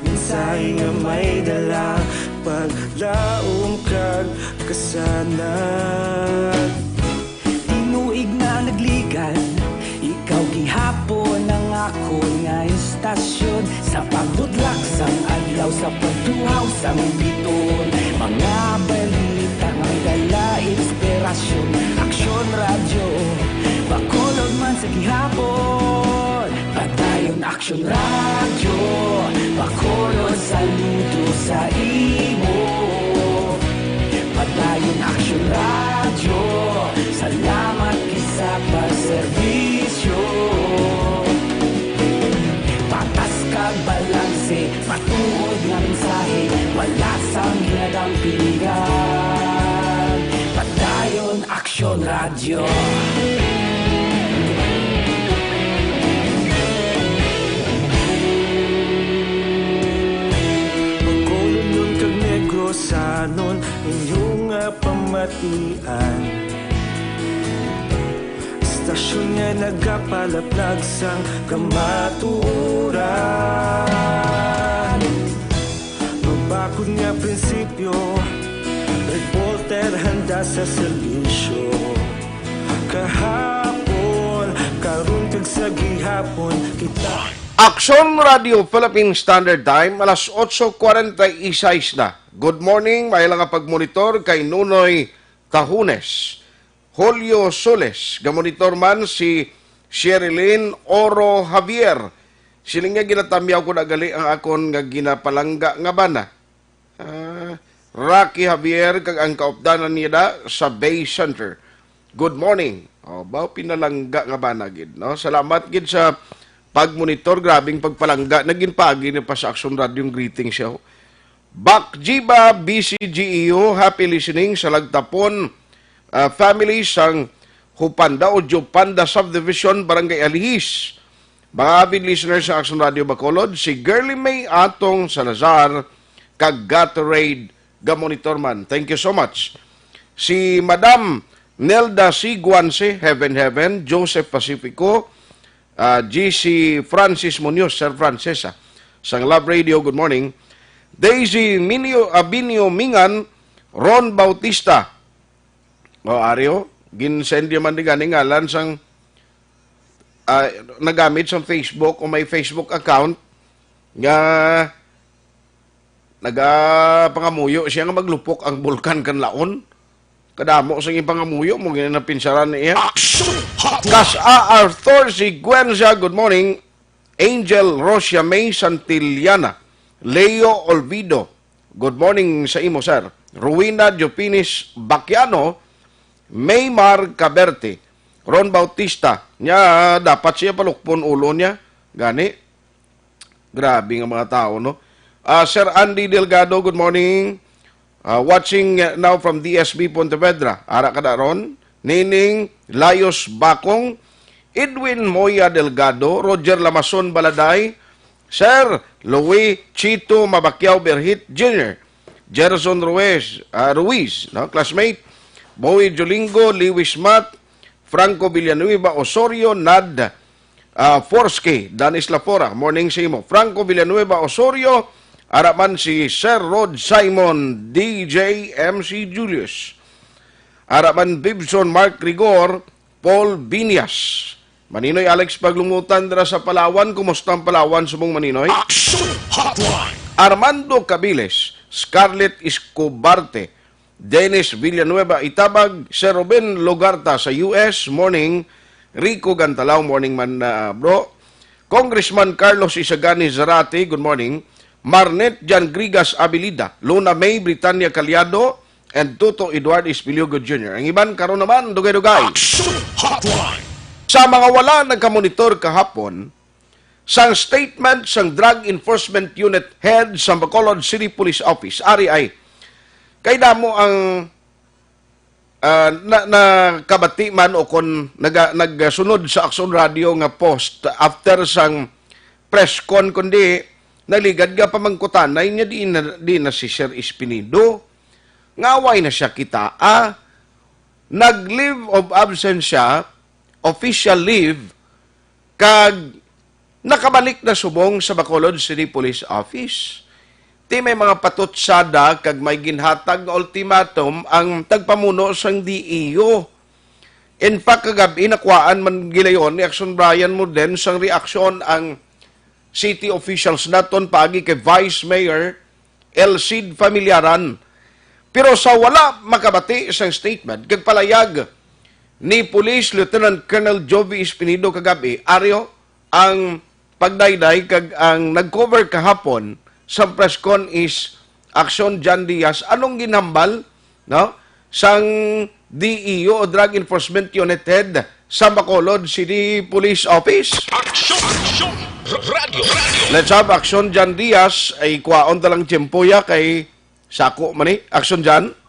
Mensahe nga may dala, paglaom kag kasanag. Tinuig na nagligan, ikaw gihapon ang akon nga istasyon. Sa pagbudlak sang adlaw, sa pagtuhaw sang biton, mga balita nga dala inspirasyon. Aksyon Radyo, Bacolod man sa gihapon. Padayon Aksyon Radyo, Bacolod, saludo sa imo. Padayon Aksyon Radyo, salamat gid sa pagserbisyo. Patas kag balanse, matuod nga mensahe, wala sang ginadampigan. Padayon Aksyon Radyo. Bacolodnon kag Negrosanon, inyo nga pamatian. Istasyon nga nagapalapnag sang kamatuoran. Mabakod nga prinsipyo, reporter handa sa serbisyo. Kahapon, karon, kag sa gihapon, kita. Aksyon Radio Philippine Standard Time, alas otso cuarenta y seis na. Good morning, maayong nga pagmonitor kay Nunoy Tahunes. Julio Soles, gamonitor man si Sherilyn Oro Javier. Siling niya, ginatamyaw ko na gali ang akon nga ginapalangga nga bana. Ah, Rocky Javier kag ang kaupdanan niya da sa Bay Center. Good morning. Oh, ba, pinalangga nga bana gid, no? Salamat gid sa pagmonitor, grabing pagpalangga. Naging pagi na pa sa Aksyon Radio ang greeting siya. Bac Jiba, B C G E U, happy listening sa Lagtapon, ah, family sang Hupanda o Jupanda Subdivision, Barangay Alihis. Mga avid listeners sa Action Radio Bacolod, si Girlie May Atong Salazar kag Gatorade ga monitor man. Thank you so much. Si Madam Nelda C. Guanse, Heaven Heaven, Joseph Pacifico, ah, G C Francis Munoz, Sir Francis, ah, sang Love Radio, good morning. Daisy Minio, Abinio Mingan, Ron Bautista. O, Ario, ginsend man di gani ngalan sang, ah, nagamit sang Facebook o may Facebook account nga nagapangamuyo siya nga maglupok ang Bulkan Kanlaon. Kadamo sa iyang pangamuyo mo, ginapinsaran niya. Action Hotline! Kas-a Arthur Siguenza, good morning. Angel Rosia May Santillana, Leo Olvido, good morning sa imo, sir. Rowena Jopinis Baquiano, Maymar Caberte, Ron Bautista, nya dapat siya palukpon ulo niya. Gani, grabe nga mga tao, no? Ah, Sir Andy Delgado, good morning. Ah, watching, uh, now from D S B Pontevedra. Ara ka na ron. Nining Layos Bakong, Edwin Moya Delgado, Roger Lamason Baladay, Sir Louis Chito Mabakyaw Berhit Junior, Gerson Ruiz, ah, Ruiz, no, classmate, Boy Jolingo, Lewis Mat, Franco Villanueva Osorio, Nad, ah, Forsky, Danis Lafora, morning sa imo. Franco Villanueva Osorio, ara man si Sir Rod Simon, D J M C Julius, ara man Bibson Mark Rigor, Paul Viñas. Maninoy Alex Paglungutan dira sa Palawan. Kumusta ang Palawan, subong Maninoy? Action Hotline! Armando Cabiles, Scarlett Escobarte, Dennis Villanueva Itabag, Sir Ruben Logarta sa U S, morning. Rico Gantalaw, morning man, ah, bro. Congressman Carlos Isagani Zarate, good morning. Marnet Jan Grigas Abilida, Luna May Britannia Caliado, and Toto Eduard Espiliogo Junior Ang iban karon naman, dugay-dugay. Action Hotline! Sa mga wala nagkamonitor kahapon, sang statement sang Drug Enforcement Unit Head sa Bacolod City Police Office, ari ay, kay damo ang, ah, na, nakabati man o kon naga-, nagsunod sa Action Radio nga post after sang press con, kundi naligad nga pamangkutanay niya, di na, di na si Sir Espinido. Nga way na siya kitaa. Nag-leave of absence siya, official leave, kag nakabalik na subong sa Bacolod City Police Office. Ti may mga patutsada kag may ginhatag nga ultimatum ang tagpamuno sang D E U. In fact, kagab-i nakuhaan man gilayon ni Action Brian Morden sang reaksyon ang city officials naton paagi kay Vice Mayor El Cid Familiaran. Pero sa wala makabati sang statement kag palayag ni Police Lieutenant Colonel Jovi Espinido kagabi, aryo ang pagdayday kag ang nag-cover kahapon sa press con is Action John Diaz. Anong ginhambal, no, sang D E U o Drug Enforcement Unit Head sa Bacolod City Police Office? Action! Action! Radyo! Radyo! Let's have Action John Diaz. Ay, kuwaon ta lang tiyempo ya kay sako man ni. Action John.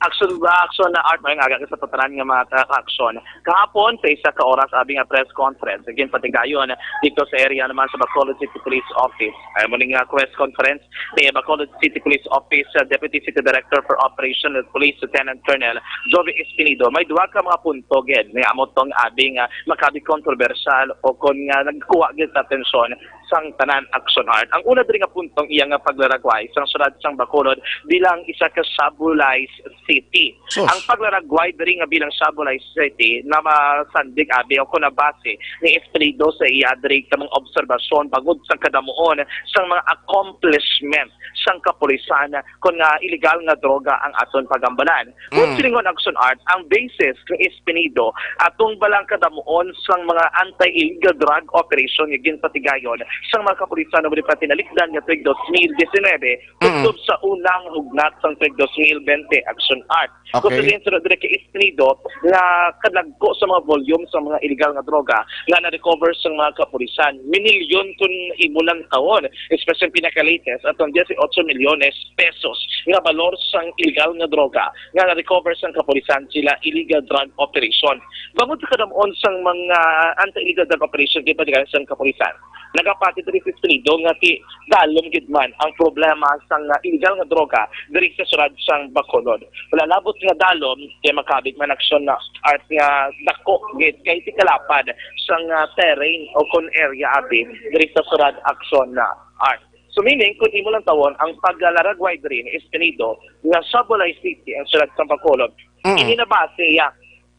Action, action na Art, may aga sa patanan nga mga ka-, ka-action. Kahapon, sa isa ka oras, abi nga press conference, again, patigayon dito sa area naman sa Bacolod City Police Office. Ay, muli nga press conference ni Bacolod City Police Office, uh, Deputy City Director for Operation at Police Lieutenant Colonel Jovi Espinido. May duha ka mga punto, gid, nga amo tong abi nga makabi kontrobersyal o kon nga nagkuha gid sa atensyon sang tanan, Action Art. Ang una diri nga puntong iya nga paglaragway sang syudad sang Bacolod bilang isa ka shabulized city. Sus. Ang paglaragway diri nga bilang shabulized city na masandig abi o kon nabase ni Espinido sa iya diri ka mga obserbasyon bangod sa kadamuon sang mga accomplishment sang kapulisan kon nga illegal nga droga ang aton pagambalan. Kung Mm. silingon, Action Art, ang basis kang Espinido atong balang kadamuon sang mga anti-illegal drug operation nga ginpatigayon sang mga kapulisan amo ni pa tinalikdan nga tuig dos mil disinebe, Mm. kutob sa unang hugnat sang tuig dos mil bente, Action Art. Okay. Kung sa din sunod diri kay Espinido, nga kadagko sa mga volume sa mga illegal nga droga nga na-recover sa mga kapulisan. Minilyon kun imo lang tawon, especially ang pinaka-latest, atong dieciocho milyones pesos nga balor sang illegal nga droga nga na-recover sang kapulisan sila illegal drug operation. Bangod sa kadam-on sang mga anti-illegal drug operation, di ba, sang kapulisan? Nagapati diri sa Espinido nga ti dalom gid man ang problema sang, ah, illegal nga droga diri sa syudad sang Bacolod. Wala labot nga dalom kay makabig man, Action Art, nga dako gid kay ti kalapad sang, ah, terrain o kon area abi diri sa syudad, Action Art. So meaning, kung imo lang tawon ang paglaragway diri ni Espinido nga Sabolay City ang syudad sang Bacolod, Mm. ini nabase iya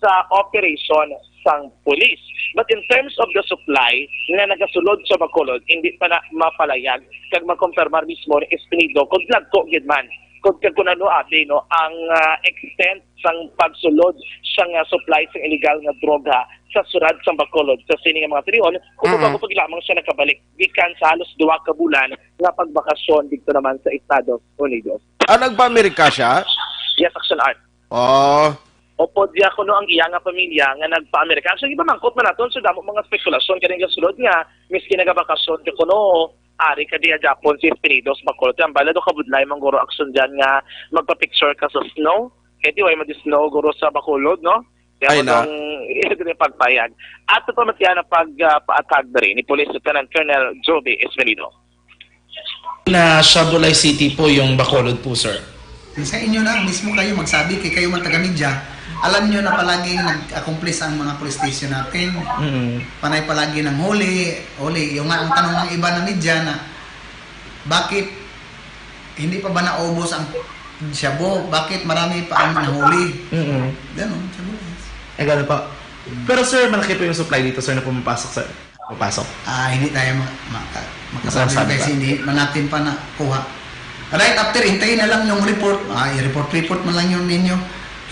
sa operation sang pulis. But in terms of the supply nga nagasulod sa Bacolod, hindi pa na mapalayag kag makonfirmar mismo ni Espinido kung dagko gid man, kung, kung ano abi, no, ang, ah, extent sang pagsulod sang, ah, supply sang illegal nga droga sa syudad sang Bacolod sa sini nga mga panahon, kung Mm-mm. bago pa gid lamang siya nakabalik gikan sa halos duha ka bulan nga pagbakasyon didto naman sa Estados Unidos. Ah, nagpa-Amerika siya? Yes, Action Art. Oh. Upod diya kuno ang iya nga pamilya nga nagpa-Amerika. Actually, iba mangkot man naton, so damo mga spekulasyon kani nga sulod nga miski nagabakasyon ka kuno, ari ka diya Japon si Espinido sa Bacolod. Ang bala do kabudlay man guro, Action, diyan nga magpa-picture ka sa snow. Kay di way mag-snow guro sa Bacolod, no? Kaya Ay, mo na. Dong, dili pagpayag. Ato pa matiyan ang pag, ah, paatag diri ni Police Lieutenant Colonel Joby Espinido. Na Sabolay City po yung Bacolod po, sir. Sa inyo na, mismo kayo magsabi, kay kayo man taga-media, alam nyo na palaging nag-accomplish ang mga police station natin. Mm. Panay palagi ng huli, huli. Yung nga ang tanong ng iba na media na, bakit hindi pa ba naubos ang shabu? Bakit marami pa ang nahuli? Mm. Ganon, shabu. Ay, gano'n pa. Mm. Pero, sir, malaki po yung supply dito, sir, na pumapasok, sir. Papasok. Ah, hindi tayo ma-, maka-, makasabi Masabi kasi pa. Hindi man natin pa nakuha. Right after, hintayin na lang yung report. Ah, i-report, report man lang yun ninyo.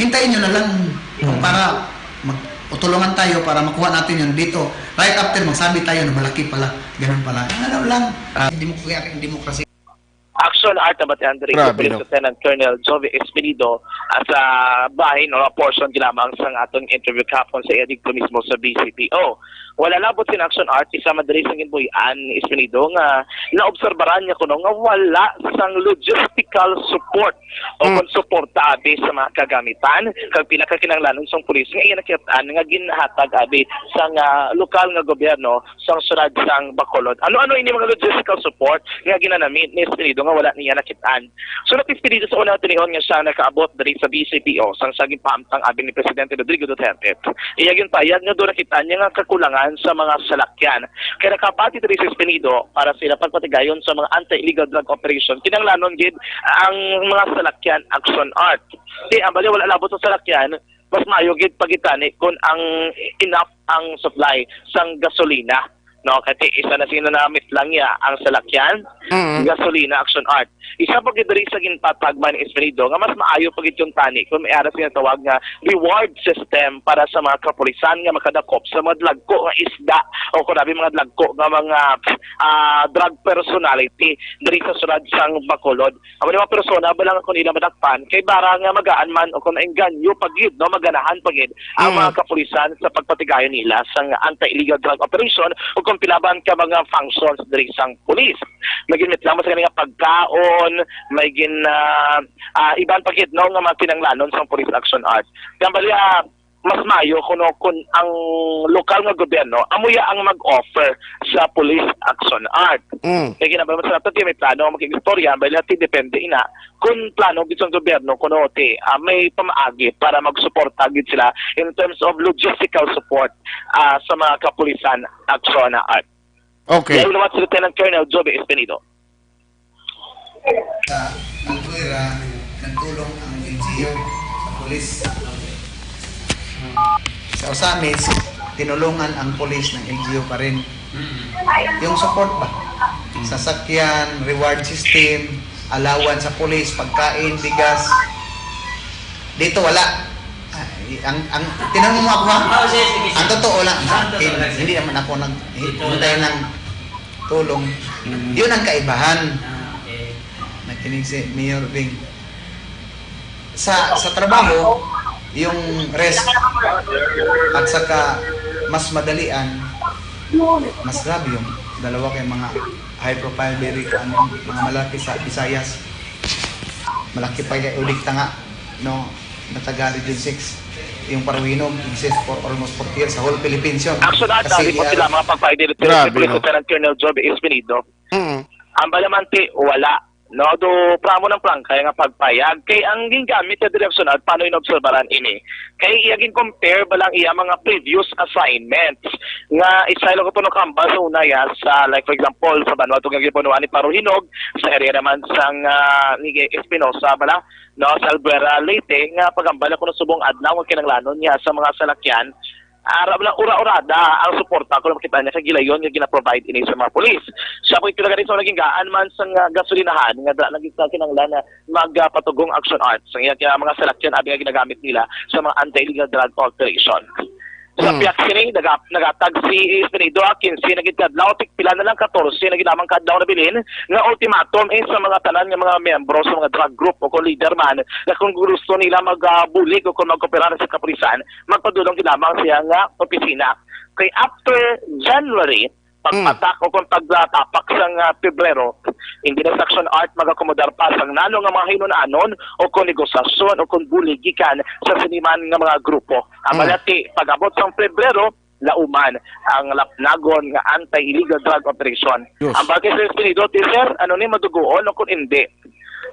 Hintayin nyo na lang kung Mm. para mag-, o tulungan tayo para makuha natin yun dito. Right after, magsabi tayo na malaki pala, ganun pala. Ano lang, Ah. Demok-, demokrasya. Action Art, nabatian diri Grabe, si Police no? Lieutenant Colonel Jovi Espinido, ah, sa bahin, no, portion gid lamang sang atong interview kahapon sa iya didto mismo sa B C P O. Wala labot sin Action Art, isa man diri sang ginbuy-an ni Espinido nga naobserbaran niya kuno nga wala sang logistical support o Mm. kon suporta abi sa mga kagamitan kag pila ka kinahanglanon sang pulis nga iya nakit-an nga ginhatag abi sang, ah, lokal nga gobyerno sang syudad sang Bacolod. Ano-ano ini mga logistical support nga ginanami ni Espinido nga wala niya nakit-an? Suno ni Espinido sa una nga tinion nga siya nakaabot diri sa B C P O sang sa ginpahamtang abi ni Presidente Rodrigo Duterte. Iya ginpahayag nga doon nakit-an niya nga kakulangan sa mga salakyan. Kaya nakapati diri si Espinido para sa ila pagpatigayon sa mga anti-illegal drug operation, kinahanglanon gid ang mga salakyan, Action Art. Di, ang bali, wala labot sa salakyan, mas maayo gid pagitani kung ang enough ang supply sang gasolina, no? Kay isa na sila namit lang niya ang salakyan, Mm. gasolina, Action Art. Isa pa gid diri sa ginpatagman ni Espirido nga mas maayo pa gid yung tani kung may ara sa ginatawag nga reward system para sa mga kapulisan nga makadakop sa mga dlagko nga isda o kung abi mga dlagko nga mga, ah, drug personality diri sa syudad sang Bacolod. Amo ni mga persona ba lang ako nila madakpan kay bara nga magaan man o kung maengganyo pa gid, no, maganahan pa gid ang Mm. mga kapulisan sa pagpatigayon nila sang anti-illegal drug operation o kung pilaban ka mga functions diri sang pulis. May ginmit lang sa kanila pagkaon, may gin, ah, ah, iban pa gid, no, nga mga kinanglanon sang Police Action Art. Kaya bali, ah, mas maayo kuno kung ang lokal nga gobyerno amo ya ang mag-offer sa Police Action Art. Mm. Kaya ginabay mo sa nato, may plano ang mag-istorya, may lahat depende ina kung plano gid sa gobyerno kuno ti, ah, may pamaagi para magsuporta gid sila in terms of logistical support, ah, sa mga kapulisan Action Art. Okay. Yan naman si Lieutenant Colonel Joby Espinido. Sa Albuera, nagtulong ang L G U sa pulis. Sa Ozamiz, tinulungan ang pulis ng L G U pa rin. Yung support ba? Sasakyan, reward system, allowance sa pulis, pagkain, bigas. Dito wala. Ay, ang, ang, tinanong mo ako, ha? Oo, sige, sige, sige. Ang totoo lang sa Ah, akin, totoo lang, sige. Hindi naman ako nag-, Ito hindi tayo lang. nang tulong. Mm. Yun ang kaibahan. Ah, okay. Nakinig si Mayor Bing. Sa, sa trabaho, yung rest at saka mas madalian, mas grabe yung dalawa kay mga high profile, very, ano, mga malaki sa Visayas. Malaki pa yung ulit nga, no, na taga Region six. Yung Paruhinog exists for almost forty years sa whole Philippines yun. Actually, kasi nalipot sila mga pagpaidil. Grabe, no? Lieutenant Colonel Job Espinido. Mm. Ang Balamante, wala. No, do pramo ng prangkay nga pagpayag kay ang gingamit nga direksyon at paano inobserbaran ini. Kay iya gin-compare ba lang iya mga previous assignments nga isa lang ko nakambal sa una ya sa, like, for example, sa Vanuatu nga gipunuan ni Paruhinog, sa area naman sang, ah, ni Espinosa bala, no, sa Albuera, Leyte, nga pagambal ako ng subong adlaw nga kinanglanon niya sa mga salakyan, ara bala, ura-urada ang suporta ko makita niya kay gilayon nga gina-provide ini sa mga pulis. Siya po ito nagani sa naging gaan man sa nga gasolinahan nga dala nang kinanglan na magpatugong action art sa iya kaya mga salakyan abi nga ginagamit nila sa mga anti-illegal drug operation. Sa Hmm. Piak sini, naga-, nagatag si Espinido, ah, quince na gid ka adlaw, tik pila na lang, katorse na gid lamang ka adlaw na bilin nga ultimatum, eh, sa mga tanan nga mga miyembro sa mga drug group o kung leader man, na kung gusto nila mag, ah, bulig o kung magkooperar sa kapulisan, magpadulong gid lamang siya nga opisina. Kay after January, pagpatak o kung pagtapak sang, ah, Pebrero, hindi na sa action art magakomodar pa sang nano nga mga hinunanon o kung negosasyon o kung bulig gikan sa siniman nga mga grupo. Ang Hmm. Balati, pag-abot sang Pebrero, lauman ang lapnagon nga anti-illegal drug operation. Yes. Ang bagay sa Espinido, ti, sir, ano ni maduguon o kung hindi?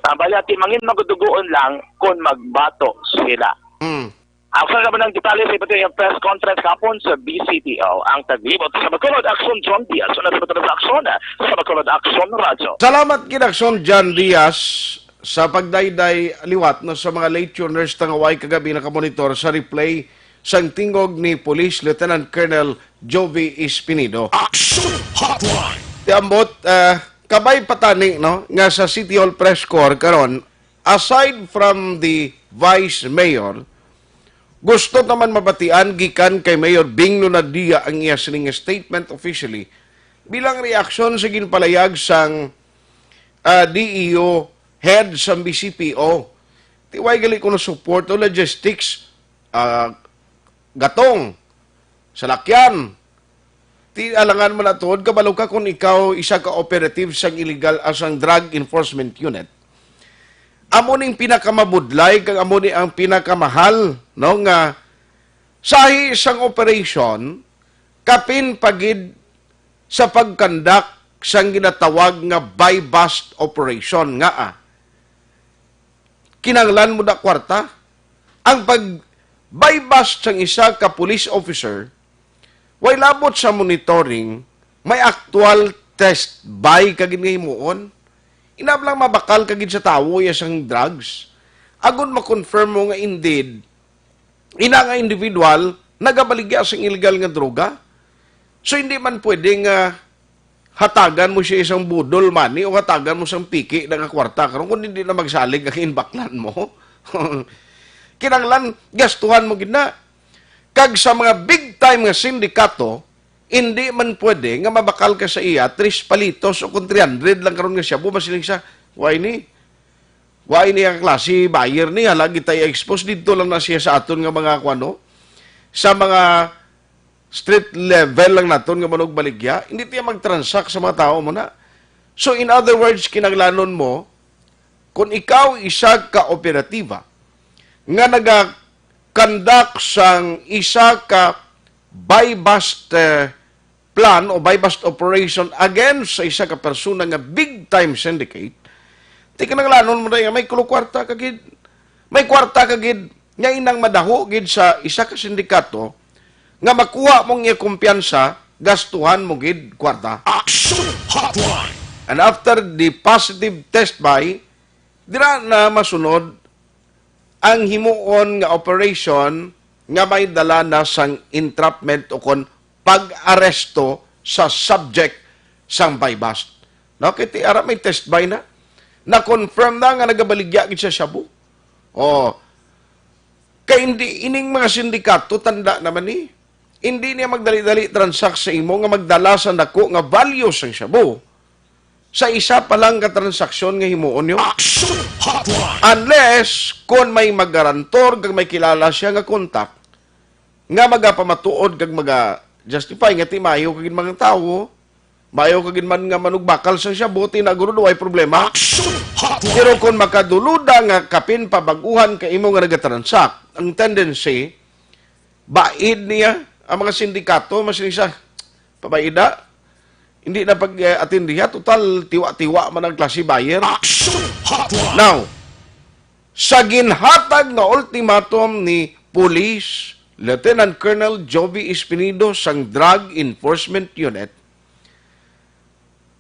Ang Balati, mangin maduguon lang kung magbato sila. Hmm. Ang sa naman ang detalye sa iba't yung press conference kahapon sa B C P O, ang taglibot sa Bacolod Action, John Diaz, sa nasa sa Action, sa Bacolod Action Radio. Salamat gid, Action John Diaz, sa pagdayday liwat, no, sa mga late tuners nga way kagabi nakamonitor sa replay sang tingog ni Police Lieutenant Colonel Jovi Espinido. Action Hotline. Ti ambot, ah, kabay pa tani, no, nga sa City Hall Press Corps karon, aside from the Vice Mayor, gusto naman mabatian gikan kay Mayor Bing Lunadia ang iya sining statement officially bilang reaksyon sa ginpalayag sang, ah, D E O head sang B C P O. Ti way gali kuno support o logistics, ah, gatong, salakyan. Ti alangan man na tuod, kabalo ka kung ikaw isa ka operative sang illegal, ah, sang drug enforcement unit. Amo ning pinakamabudlay kag amo ni ang pinakamahal, no, nga sahi sang operation, kapin pa gid sa pag-conduct sang ginatawag nga buy-bust operation nga, ah, kinahanglan mo da kwarta. Ang pag-buy-bust sang isa ka police officer, way labot sa monitoring, may actual test buy ka gid nga himuon. Inab lang mabakal ka gid sa tawo iya sang drugs. Agud ma-confirm mo nga indeed, ina nga individual nagabaligya sang illegal nga droga. So, hindi man pwede nga hatagan mo siya isang budol money o hatagan mo sang piki na nga kwarta karon kung hindi na magsalig ang inbaklan mo. Kinahanglan gastuhan mo gid na. Kag sa mga big time nga sindikato, hindi man pwede nga mabakal ka sa iya tres palitos o kung three hundred lang karon nga shabu, masiling sa, "Why ni? Why ni ang klase buyer ni? Hala, kita i-expose dito lang na siya sa aton nga mga kuano, sa mga street level lang naton nga manugbaligya." Hindi tiya mag-transact sa mga tao mo na. So, in other words, kinahanglanon mo, kung ikaw isa ka operatiba nga naga-conduct sang isa ka buy-bust, eh, plan o buy-bust operation against sa isa ka persona nga big time syndicate, ti kinahanglanon mo na nga may kwarta ka gid. May kwarta ka gid nga inang madaho gid sa isa ka sindikato nga makuha mong iya kumpiyansa, gastuhan mo gid kwarta. Action Hotline. And after the positive test buy, dira na masunod ang himuon nga operation nga may dala na sang entrapment o kon pag-aresto sa subject sang buy-bust. No, kay ti ara may test buy na. Na-confirm na nga nagabaligya gid sa shabu. Oh. Kay hindi ining mga sindikato, tanda naman ni. Hindi niya magdali-dali transact sa imo nga magdala sa dako nga value sang shabu sa isa pa lang ka transaksyon nga himuon niyo. Action Hotline! Unless kon may magarantor kag may kilala siya nga contact nga magapamatuod kag maga-justify nga ti maayo kag mga tawo, maayo kag man nga manugbakal sang shabu, ti na guro way problema. Action Hotline! Pero kung makaduluda nga kapin pabaguhan ka imo nga nagatransact, ang tendency, baid niya ang mga sindikato, mas isa, pabaida. Hindi na pag-atindiha, total tiwa-tiwa man ang klase buyer. Action Hotline! Now, sa ginhatag nga ultimatum ni Police Lieutenant Colonel Jovi Espinido sang Drug Enforcement Unit,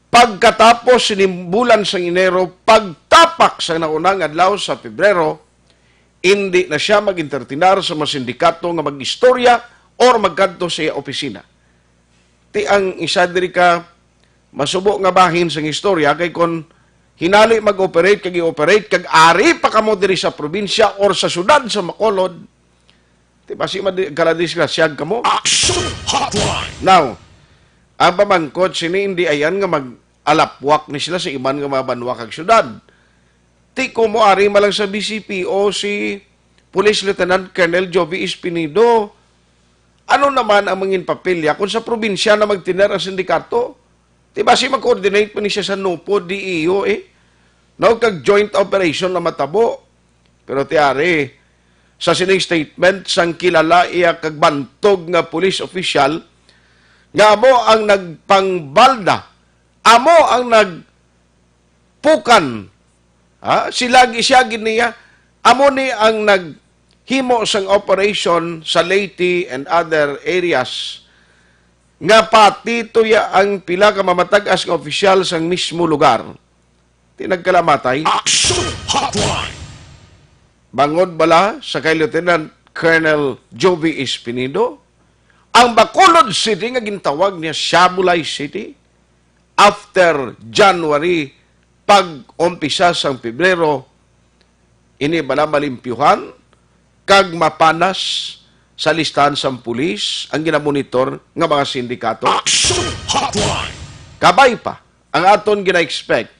pagkatapos sini bulan sang Enero, pagtapak sa naunang adlaw sa Pebrero, indi na sia mag-entertainar sa mga sindikato nga mag-istorya or magkadto sa iya opisina. Ti ang isa diri ka masubo nga bahin sang istorya kay kon hinali mag-operate kag i-operate kag ari pa kamo diri sa probinsya or sa syudad sa Bacolod, ti basi madi-, kaladisgrasyag kamo. Action Hotline! Now, ang pamangkot sini, hindi ayan nga mag-alapwak ni sila sa iban nga mga banwa kag syudad. Ti kumo ari man lang sa B C P O si Police Lieutenant Colonel Jovi Espinido. Ano naman ang mangin papilya kung sa probinsya na magtener ang sindikato? Ti basi mag-coordinate pa ni siya sa NOPO, D E U, eh. No, kag joint operation na matabo. Pero ti ari, sa sining statement sang kilala iya kag bantog nga police official, nga amo ang nagpangbalda, amo ang nagpukan, ha? Sila gi-, siya gid niya, amo ni ang naghimo sang operation sa Leyte and other areas nga pati tuya ang pila ka mamatag-as nga opisyal sang mismo lugar. Ti nagkalamatay. Action Hotline! Bangod bala sa kay Lieutenant Colonel Jovi Espinido, ang Bacolod City nga gintawag niya Shabulay City after January, pag-umpisa sang Pebrero, ini bala malimpyuhan kag mapanas sa listahan sang pulis ang ginamonitor nga mga sindikato? Action Hotline! Kabay pa ang aton gina-expect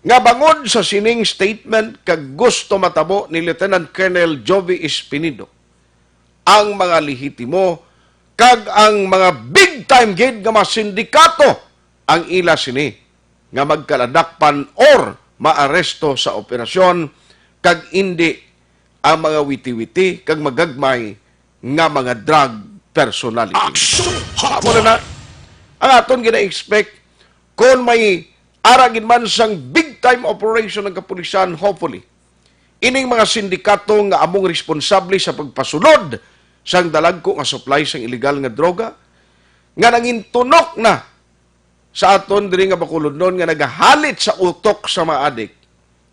nga bangod sa sining statement kag gusto matabo ni Lieutenant Colonel Jovi Espinido, ang mga lehitimo kag ang mga big time gid nga mga sindikato ang ila sini nga magkaladakpan or maaresto sa operasyon, kag indi ang mga witi-witi kag magagmay nga mga drug personality. Action Hotline! Muna na ang aton gina-expect kon may ara gid man sang big time operation ng kapulisan, hopefully. Ining mga sindikato nga among responsable sa pagpasulod sang dalagko nga supply sang illegal nga droga, nga nangintunok na sa aton diri nga Bacolodnon nga nagahalit sa utok sa mga adik,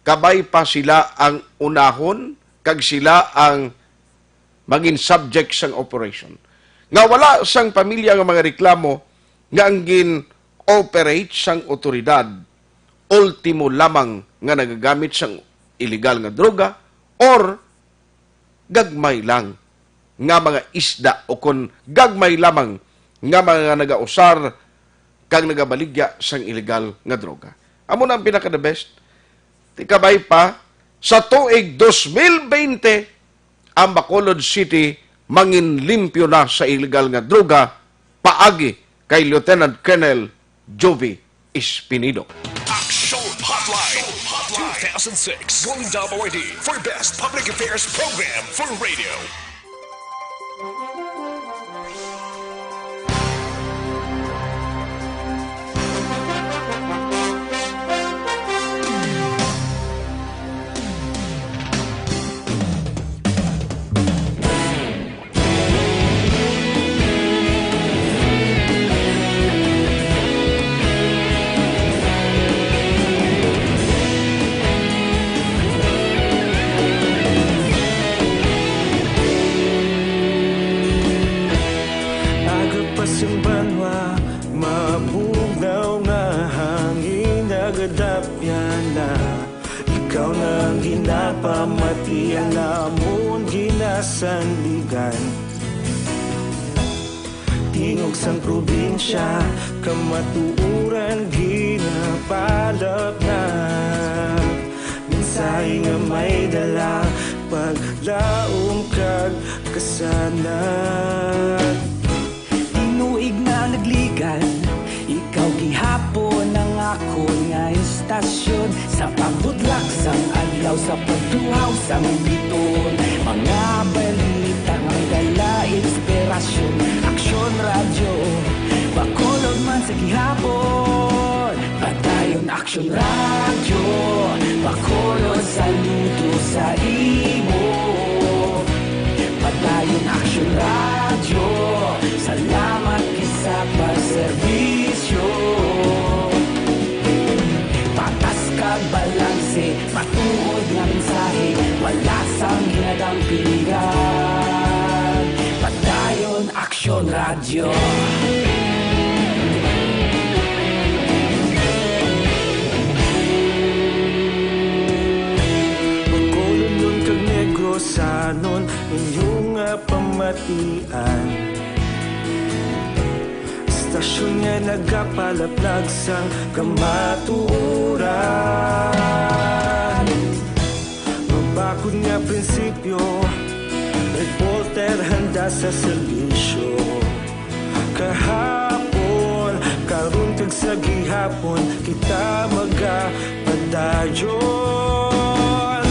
kabay pa sila ang unahon kag sila ang mangin subject sang operation. Nga wala sang pamilya nga mga reklamo nga ang gin-operate sang otoridad, ultimo lamang nga nagagamit sang illegal nga droga or gagmay lang nga mga isda o kon gagmay lamang nga mga nagausar kag nagabaligya sang illegal nga droga. Amo na ang pinaka-the best. Ti kabay pa, sa tuig dos mil bente, ang Bacolod City manginlimpyo na sa illegal nga droga paagi kay Lieutenant Colonel Jovi Espinido. Action Hotline two thousand six Golden Dove Awardee for Best Public Affairs Program for Radio. Aga pa sing banwa, mabugnaw nga hangin, nagadapyan na. Ikaw na ang ginapamati, ang amon ginasandigan. Tingog sang probinsya, kamatuoran ginapalapnag. Mensahe nga may dala, paglaom kag kasanag. Tinuig nga nagligan, ikaw gihapon ang akon nga istasyon. Sa pagbutlak sang adlaw, sa pagtuhaw sang biton, mga balita nga may dala inspirasyon. Aksyon Radyo, Bacolod man sa gihapon. Padayon Aksyon Radyo, Bacolod, saludo sa imo. Padayon Aksyon Radyo, salamat gid sa pagserbisyo. Patas kag balanse, matuod nga mensahe, wala sang ginadampigan. Padayon Aksyon Radyo. Bacolodnon kag Negrosanon, inyo nga pamatian. Istasyon nga nagapalaplag sang kamatuoran. Mabakod nga prinsipyo, reporter handa sa serbisyo. Kahapon, karon kag sa gihapon, kita magapadayon.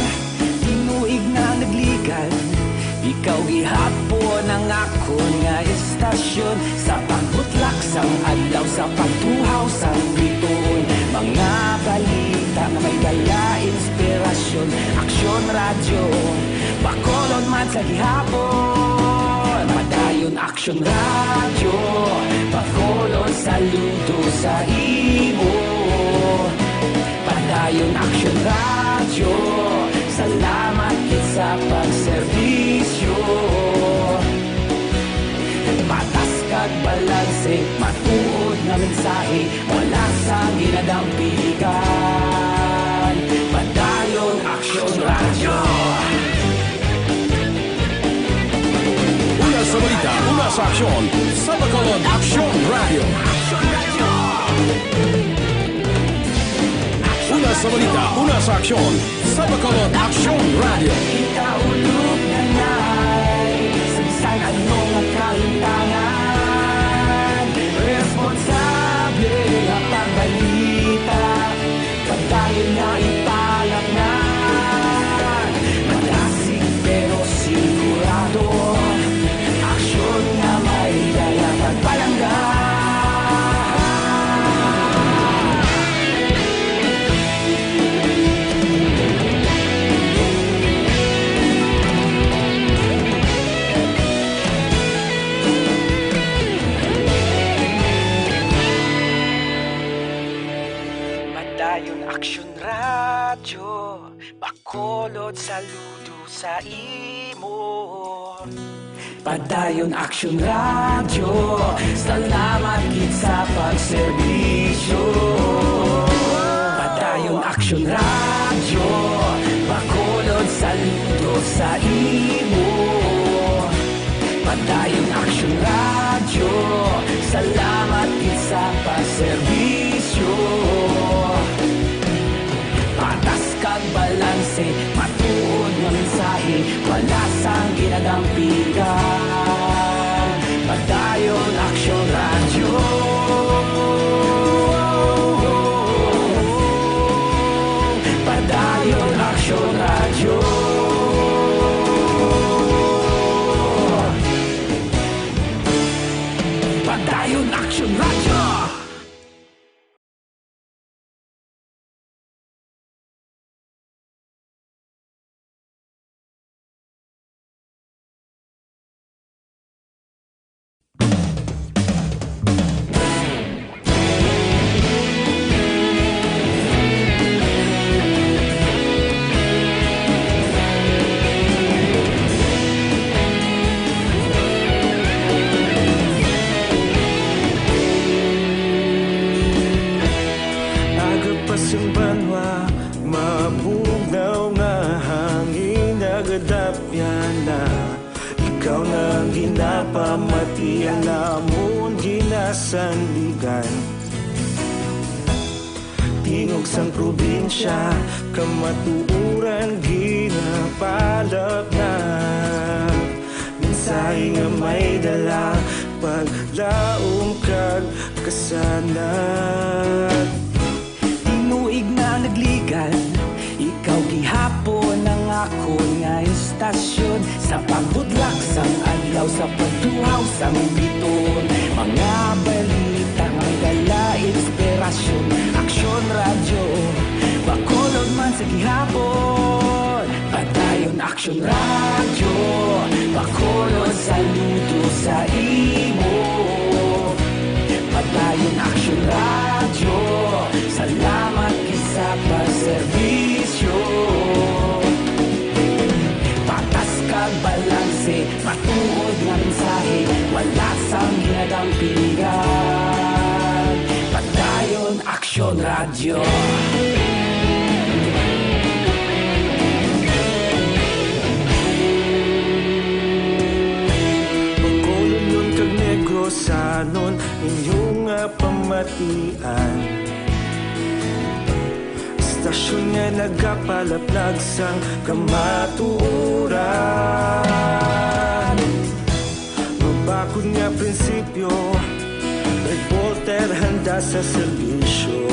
Tinuig nga nagligan, ikaw gihapon ang akon nga istasyon. Sa pagbutlak sang adlaw, sa pagtuhaw sang bituon, mga balita nga may dala inspirasyon. Aksyon Radyo, Bacolod man sa gihapon. Padayon Aksyon Radyo, Bacolod, saludo sa imo. Padayon Aksyon Radyo, salamat gid sa pagserbisyo. Patas kag balanse, matuod nga mensahe, wala sang ginadampigan. Padayon Aksyon Radyo. Una sa balita, una sa aksyon, sa Bacolod Aksyon Radyo. Una sa balita, una sa aksyon, sa Bacolod Aksyon Radyo. Kita ulog na nay, sa bisan ano nga kahintangan, responsable nga pagbalita. Padayon na ipalapngan, madasig pero sigurado. Aksyon nga may dala pagpalangga. Padayon Aksyon Radyo, Bacolod, saludo sa imo. Padayon Aksyon Radyo, salamat gid sa pagserbisyo. Padayon Aksyon Radyo, Bacolod, saludo sa imo. Padayon Aksyon Radyo, salamat gid sa pagserbisyo. Patas kag balanse, matuod nga mensahe, wala sang ginadampigan. Padayon Aksyon Radyo. Padayon Aksyon Radyo. Padayon Aksyon Radyo. Aga pa sing banwa, mabugnaw nga hangin nagadapyan na. Ikaw na ang ginapamatian namon ginasandigan. Tingog sang probinsya, kamatuoran ginapalapnap. Mensahe nga may dala, paglaom kag kasanag. Tinuig na nagligan, ikaw gihapon ang akon nga istasyon. Sa pagbutlak sang adlaw, sa pagtuhaw sang bituon, mga balita nga may dala inspirasyon. Aksyon Radyo, Bacolod man sa gihapon. Padayon Aksyon Radyo, Bacolod, saludo sa imo. Padayon Aksyon Radyo, salamat gid sa pagserbisyo. Patas kag balanse, matuod nga mensahe, wala sang ginadampingan. Padayon Aksyon Radyo. Bacolodnon kag Negrosanon, inyo nga pamatian. Istasyon nga nagapalaplag sang kamatuoran. Mabakod nga prinsipyo, reporter handa sa serbisyo.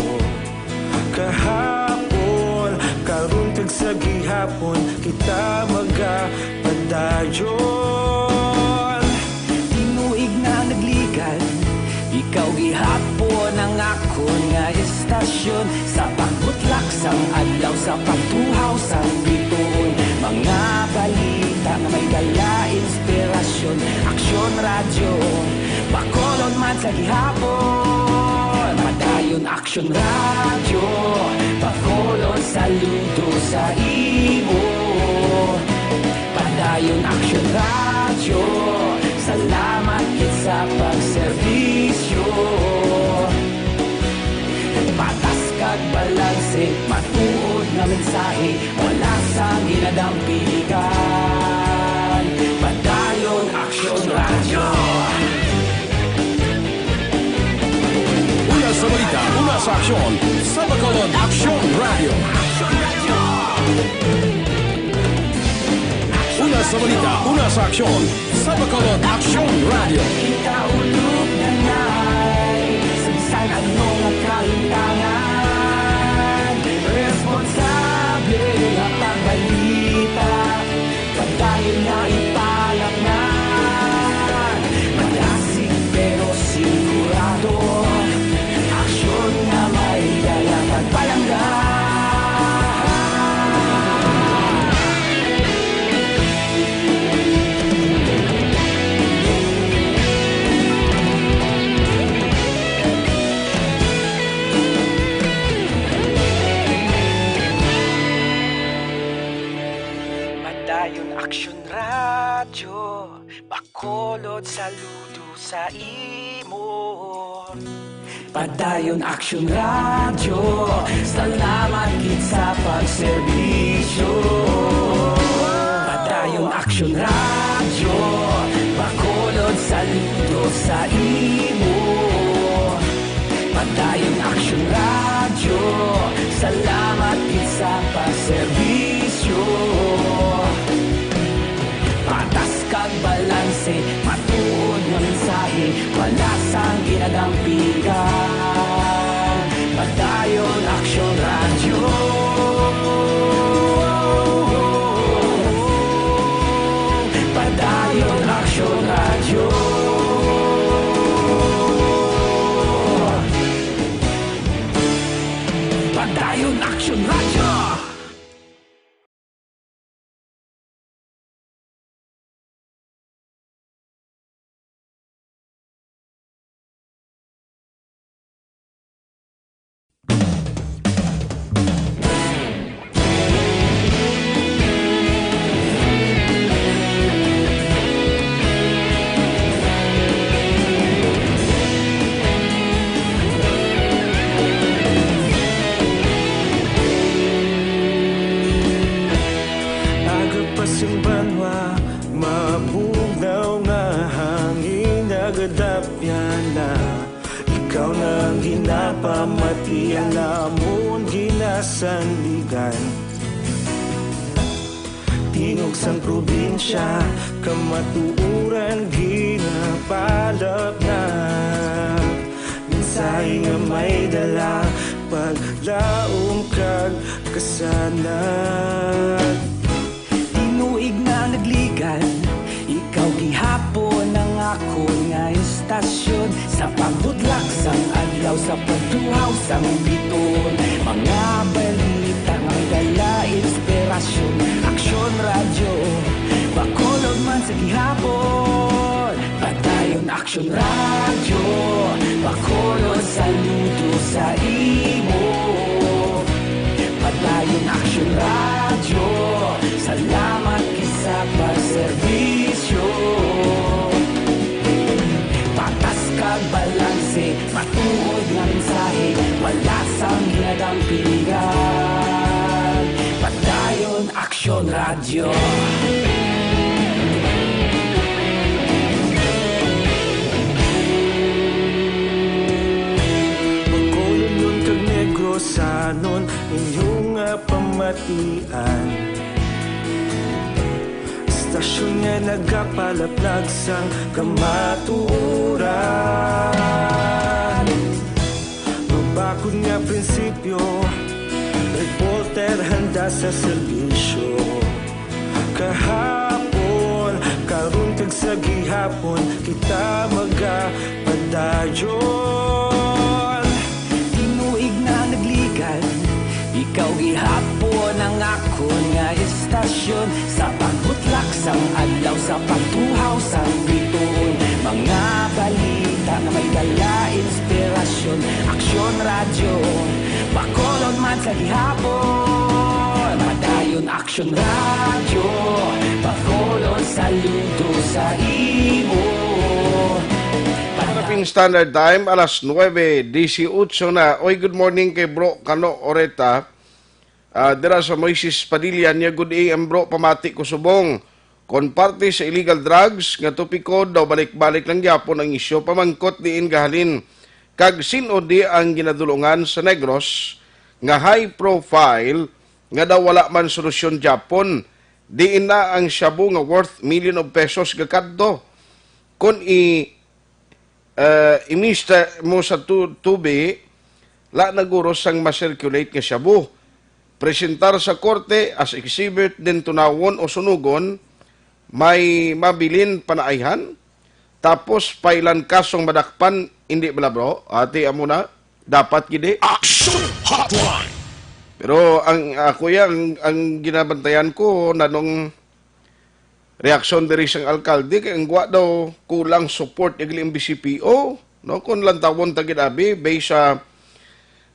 Kahapon, karon, kag sa gihapon, kita magapadayon. Tinuig na nagligan, ikaw gihapon ang akon nga istasyon. Sa pagbutlak sang adlaw, sa pagtuhaw sang bituon, mga balita nga may dala inspirasyon. Aksyon Radyo, Bacolod man sa gihapon. Padayon Aksyon Radyo, Bacolod, saludo sa imo. Padayon Aksyon Radyo, salamat gid sa pagserbisyo. Patas kag balanse, matuod nga mensahe, wala sang ginadampingan. Padayon Aksyon Radyo. Una sa balita, una sa aksyon, sa Bacolod Aksyon Radyo. Una sa balita, una sa aksyon, sa Bacolod Aksyon Radyo. Kita ulog na nay, sa bisan ano nga kalimtangan, responsable nga pagbalita, padayon na ipalapnan. Madasig pero sigurado, aksyon nga may dala kag palangga. Padayon Aksyon Radyo, Bacolod, saludo sa imo. Padayon Aksyon Radyo, salamat gid sa pagserbisyo. Padayon Aksyon Radyo, Bacolod, saludo sa imo. Padayon Aksyon Radyo, salamat gid sa pagserbisyo. Patas kag balanse, matuod nga mensahe, wala sang ginadampingan. Padayon Aksyon Radyo. Padayon Aksyon Radyo. Padayon Aksyon Radyo. Iya namon ginasandigan. Tingog sang probinsya, kamatuoran ginapalapnag. Mensahe nga may dala, paglaom kag kasanag. Tinuig na nagligan, ikaw gihapon ang akon nga istasyon. Sa pagbutlak sang adlaw, sa pagtuhaw sang bituon, mga balita nga may dala inspirasyon. Aksyon Radyo, Bacolod man sa gihapon. Padayon Aksyon Radyo, Bacolod saludo sa imo. Padayon Aksyon Radyo, salamat gid sa pagserbisyo. Patas kag balanse, matuod nga mensahe, wala sang ginadampigan. Padayon Aksyon Radyo. Bacolodnon kag Negrosanon, inyo nga pamatian. Istasyon nga nagapalaplag sang kamatuoran. Mabakod nga prinsipyo, reporter handa sa serbisyo. Kahapon, karon kag sa gihapon, kita magapadayon. Tinuig na nagligan, ikaw gihapon ang akon nga istasyon. Sa pagbutlak sang adlaw, sa pagtuhaw sang bituon, mga balita nga may dala inspirasyon. Aksyon Radyo, Bacolod man sa gihapon. Padayon Aksyon Radyo, Bacolod saludo sa imo. Philippine Standard Time, alas nuebe dieciocho na. Oy, good morning kay Bro Kano Oreta. Ah, dira sa Moises Padilla niya, "Good A M, bro, pamati ko subong. Kon parte sa illegal drugs nga topiko, daw balik-balik lang gyapon ang isyu pamangkot diin gahalin kag sin-o di ang ginadulungan sa Negros nga high profile nga daw wala man solusyon gyapon. Diin na ang shabu nga worth million of pesos gakadto? Kon i, eh, imista mo sa tu-, tubi, la naguro sang ma-circulate nga shabu. Presentar sa korte as exhibit, then tunawon o sunugon, may mabilin panaayhan, tapos pailan kasong madakpan, hindi bala, bro?" Ati, amo na, dapat gid, eh. Action Hotline. Pero ang, ako ya, ang, ang ginabantayan ko, nanong reaksyon diri sang alkalde, kay ang gwa daw kulang support ni gali ang B C P O, no? Kung lantawon ta gid, abi, based sa,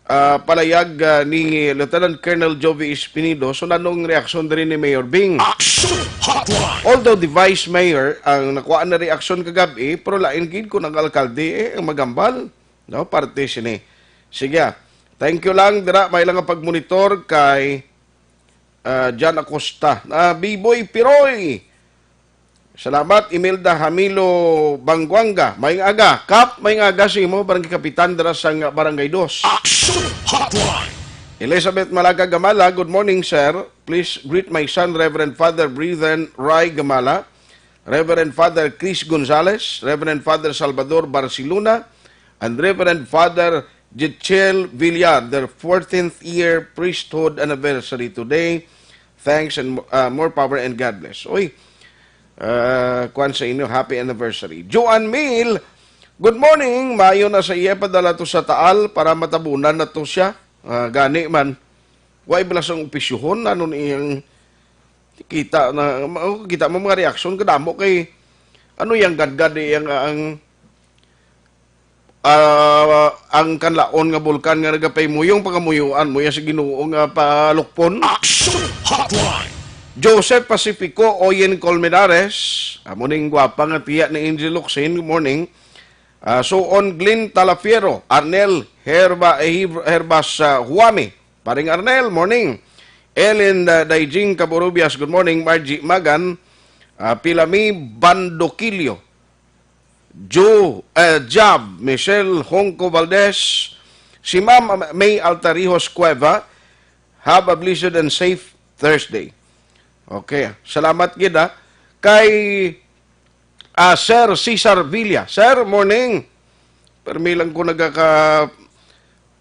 ah, palayag, ah, ni Lieutenant Colonel Jovi Espinido, so nanong reaksyon diri ni Mayor Bing? Action Hotline. Although the vice mayor ang nakuha na reaksyon kagab-i, pero lain gid kung ang alkalde, eh, ang magambal, no? Parte sini. Sige, ah. Thank you lang, dira, may lang ang pagmonitor kay ah, John Acosta. Ah, Biboy Piroy. Salamat, Imelda Hamilo Bangguanga. Maayong aga. Kap, maayong aga sa imo, Barangay Kapitan, dira sa nga Barangay Dos. Action Hotline. Elizabeth Malaga Gamala, "Good morning, sir. Please greet my son, Reverend Father Brithen Ray Gamala, Reverend Father Chris Gonzalez, Reverend Father Salvador Barcelona, and Reverend Father Jetchel Villar, their fourteenth year priesthood anniversary today. Thanks and, uh, more power and God bless." Uy, uh, kuwan sa inyo, happy anniversary. Joan Mil, "Good morning. Maayo na sa iya, padala to sa Taal para matabunan na to siya." Ah, gani man. Wa bala sang opisyohon, ano ni iyang kita na, ma-, kita mo mga reaksyon, kadamo kay, ano yang gadgad, eh, ang, ang, ah, ang kanlaon nga bulkan nga nagapaymuyong, pangamuyuan mo yan sa Ginoo nga palukpon. Action Hotline. Joseph Pacifico, Oyen Colmenares, amo ning gwapa nga tiya ni Angel Locsin, good morning. Ah, so on, Glenn Talafiero, Arnel Herba-, Herb-, Herbas, ah, Huame, Paring Arnel, morning. Ellen, ah, Daijing Caborubias, good morning. Margie Magan, ah, Pilami Bandoquillo, Jo, eh, Jab, Michelle Hongco Valdez, Si Ma'am May Altarijos Cueva, have a blessed and safe Thursday. Okay, salamat gid, ha. Kay, ah, Sir Cesar Villa. Sir, morning. Permi lang ko nagaka,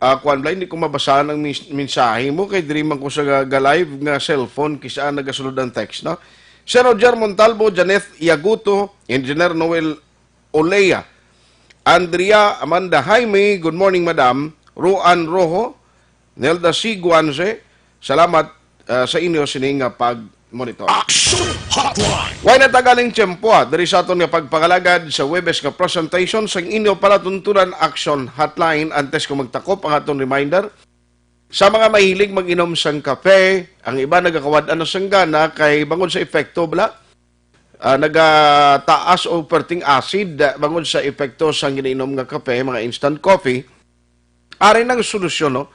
ah, kuwan bala, hindi ko mabasa ang mis-, mensahe mo kay diri man ko sa ga-, ga-live nga cellphone kisa nagasulod ang text, no? Sir Roger Montalvo, Janeth Yaguto, Engineer Noel Olea, Andrea Amanda Jaime, good morning, madam. Ruan Rojo, Nelda C. Guanze, salamat, ah, sa inyo sini nga pag-monitor. Action Hotline. Way na tagaling tiyempo, ah, diri sa aton nga pagpangalagad sa Webes nga presentation sang inyo palatuntunan Action Hotline. Antes ko magtakop ang aton reminder, sa mga mahilig mag-inom sang kape, ang iba nagakawad-an na sang gana kay bangod sa epekto bala, ah, nagataas o perting acid, ah, bangod sa epekto sang ginainom nga kape, mga instant coffee. Ari nang solusyon, no?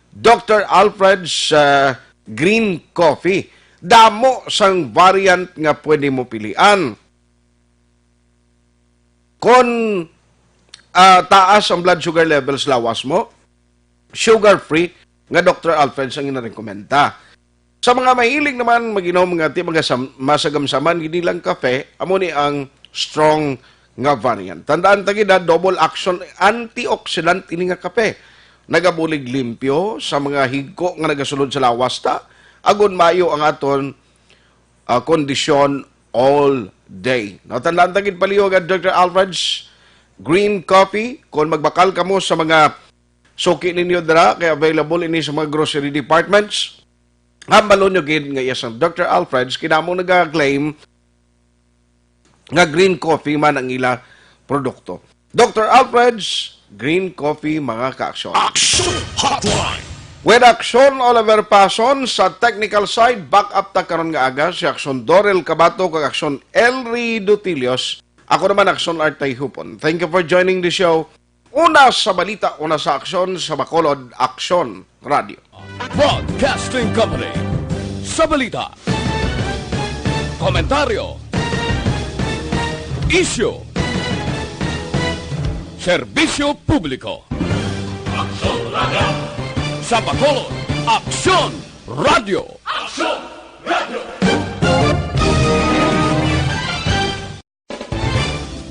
Doctor Alfred's, ah, Green Coffee. Damo sang variant nga pwede mo pilian. Kon, ah, taas ang blood sugar levels lawas mo, sugar-free nga Doctor Alfred's ang ginarekomenda. Sa mga mahilig naman mag-inom nga ti magasam-, masagamsaman, hindi lang kape, amo ni ang strong nga variant. Tandaan ta gid, ha, double action antioxidant ini nga kape. Nagabulig limpyo sa mga higko nga nagasulod sa lawas ta, agod maayo ang aton, ah, kondisyon all day. No, tandaan ta gid palihog ang Doctor Alfred's Green Coffee. Kung magbakal kamo sa mga suki ninyo dira, kay available ini sa mga grocery departments. Hambalon nyo gid nga iya sang Doctor Alfred's, kinamo naga-claim nga green coffee man ang ila produkto. Doctor Alfred's Green Coffee, mga ka-aksyon. Action Hotline. With Action Oliver Pason sa technical side, back up ta karon nga aga si Action Dorel Cabato kag Action Elry Dutilios. Ako naman, Action Artay Hupon. Thank you for joining the show. Una sa balita, una sa aksyon, sa Bacolod, Aksyon Radio. Broadcasting Company. Sa balita, komentaryo, isyu, serbisyo publiko. Aksyon Radio. Sa Bacolod, Aksyon Radio. Aksyon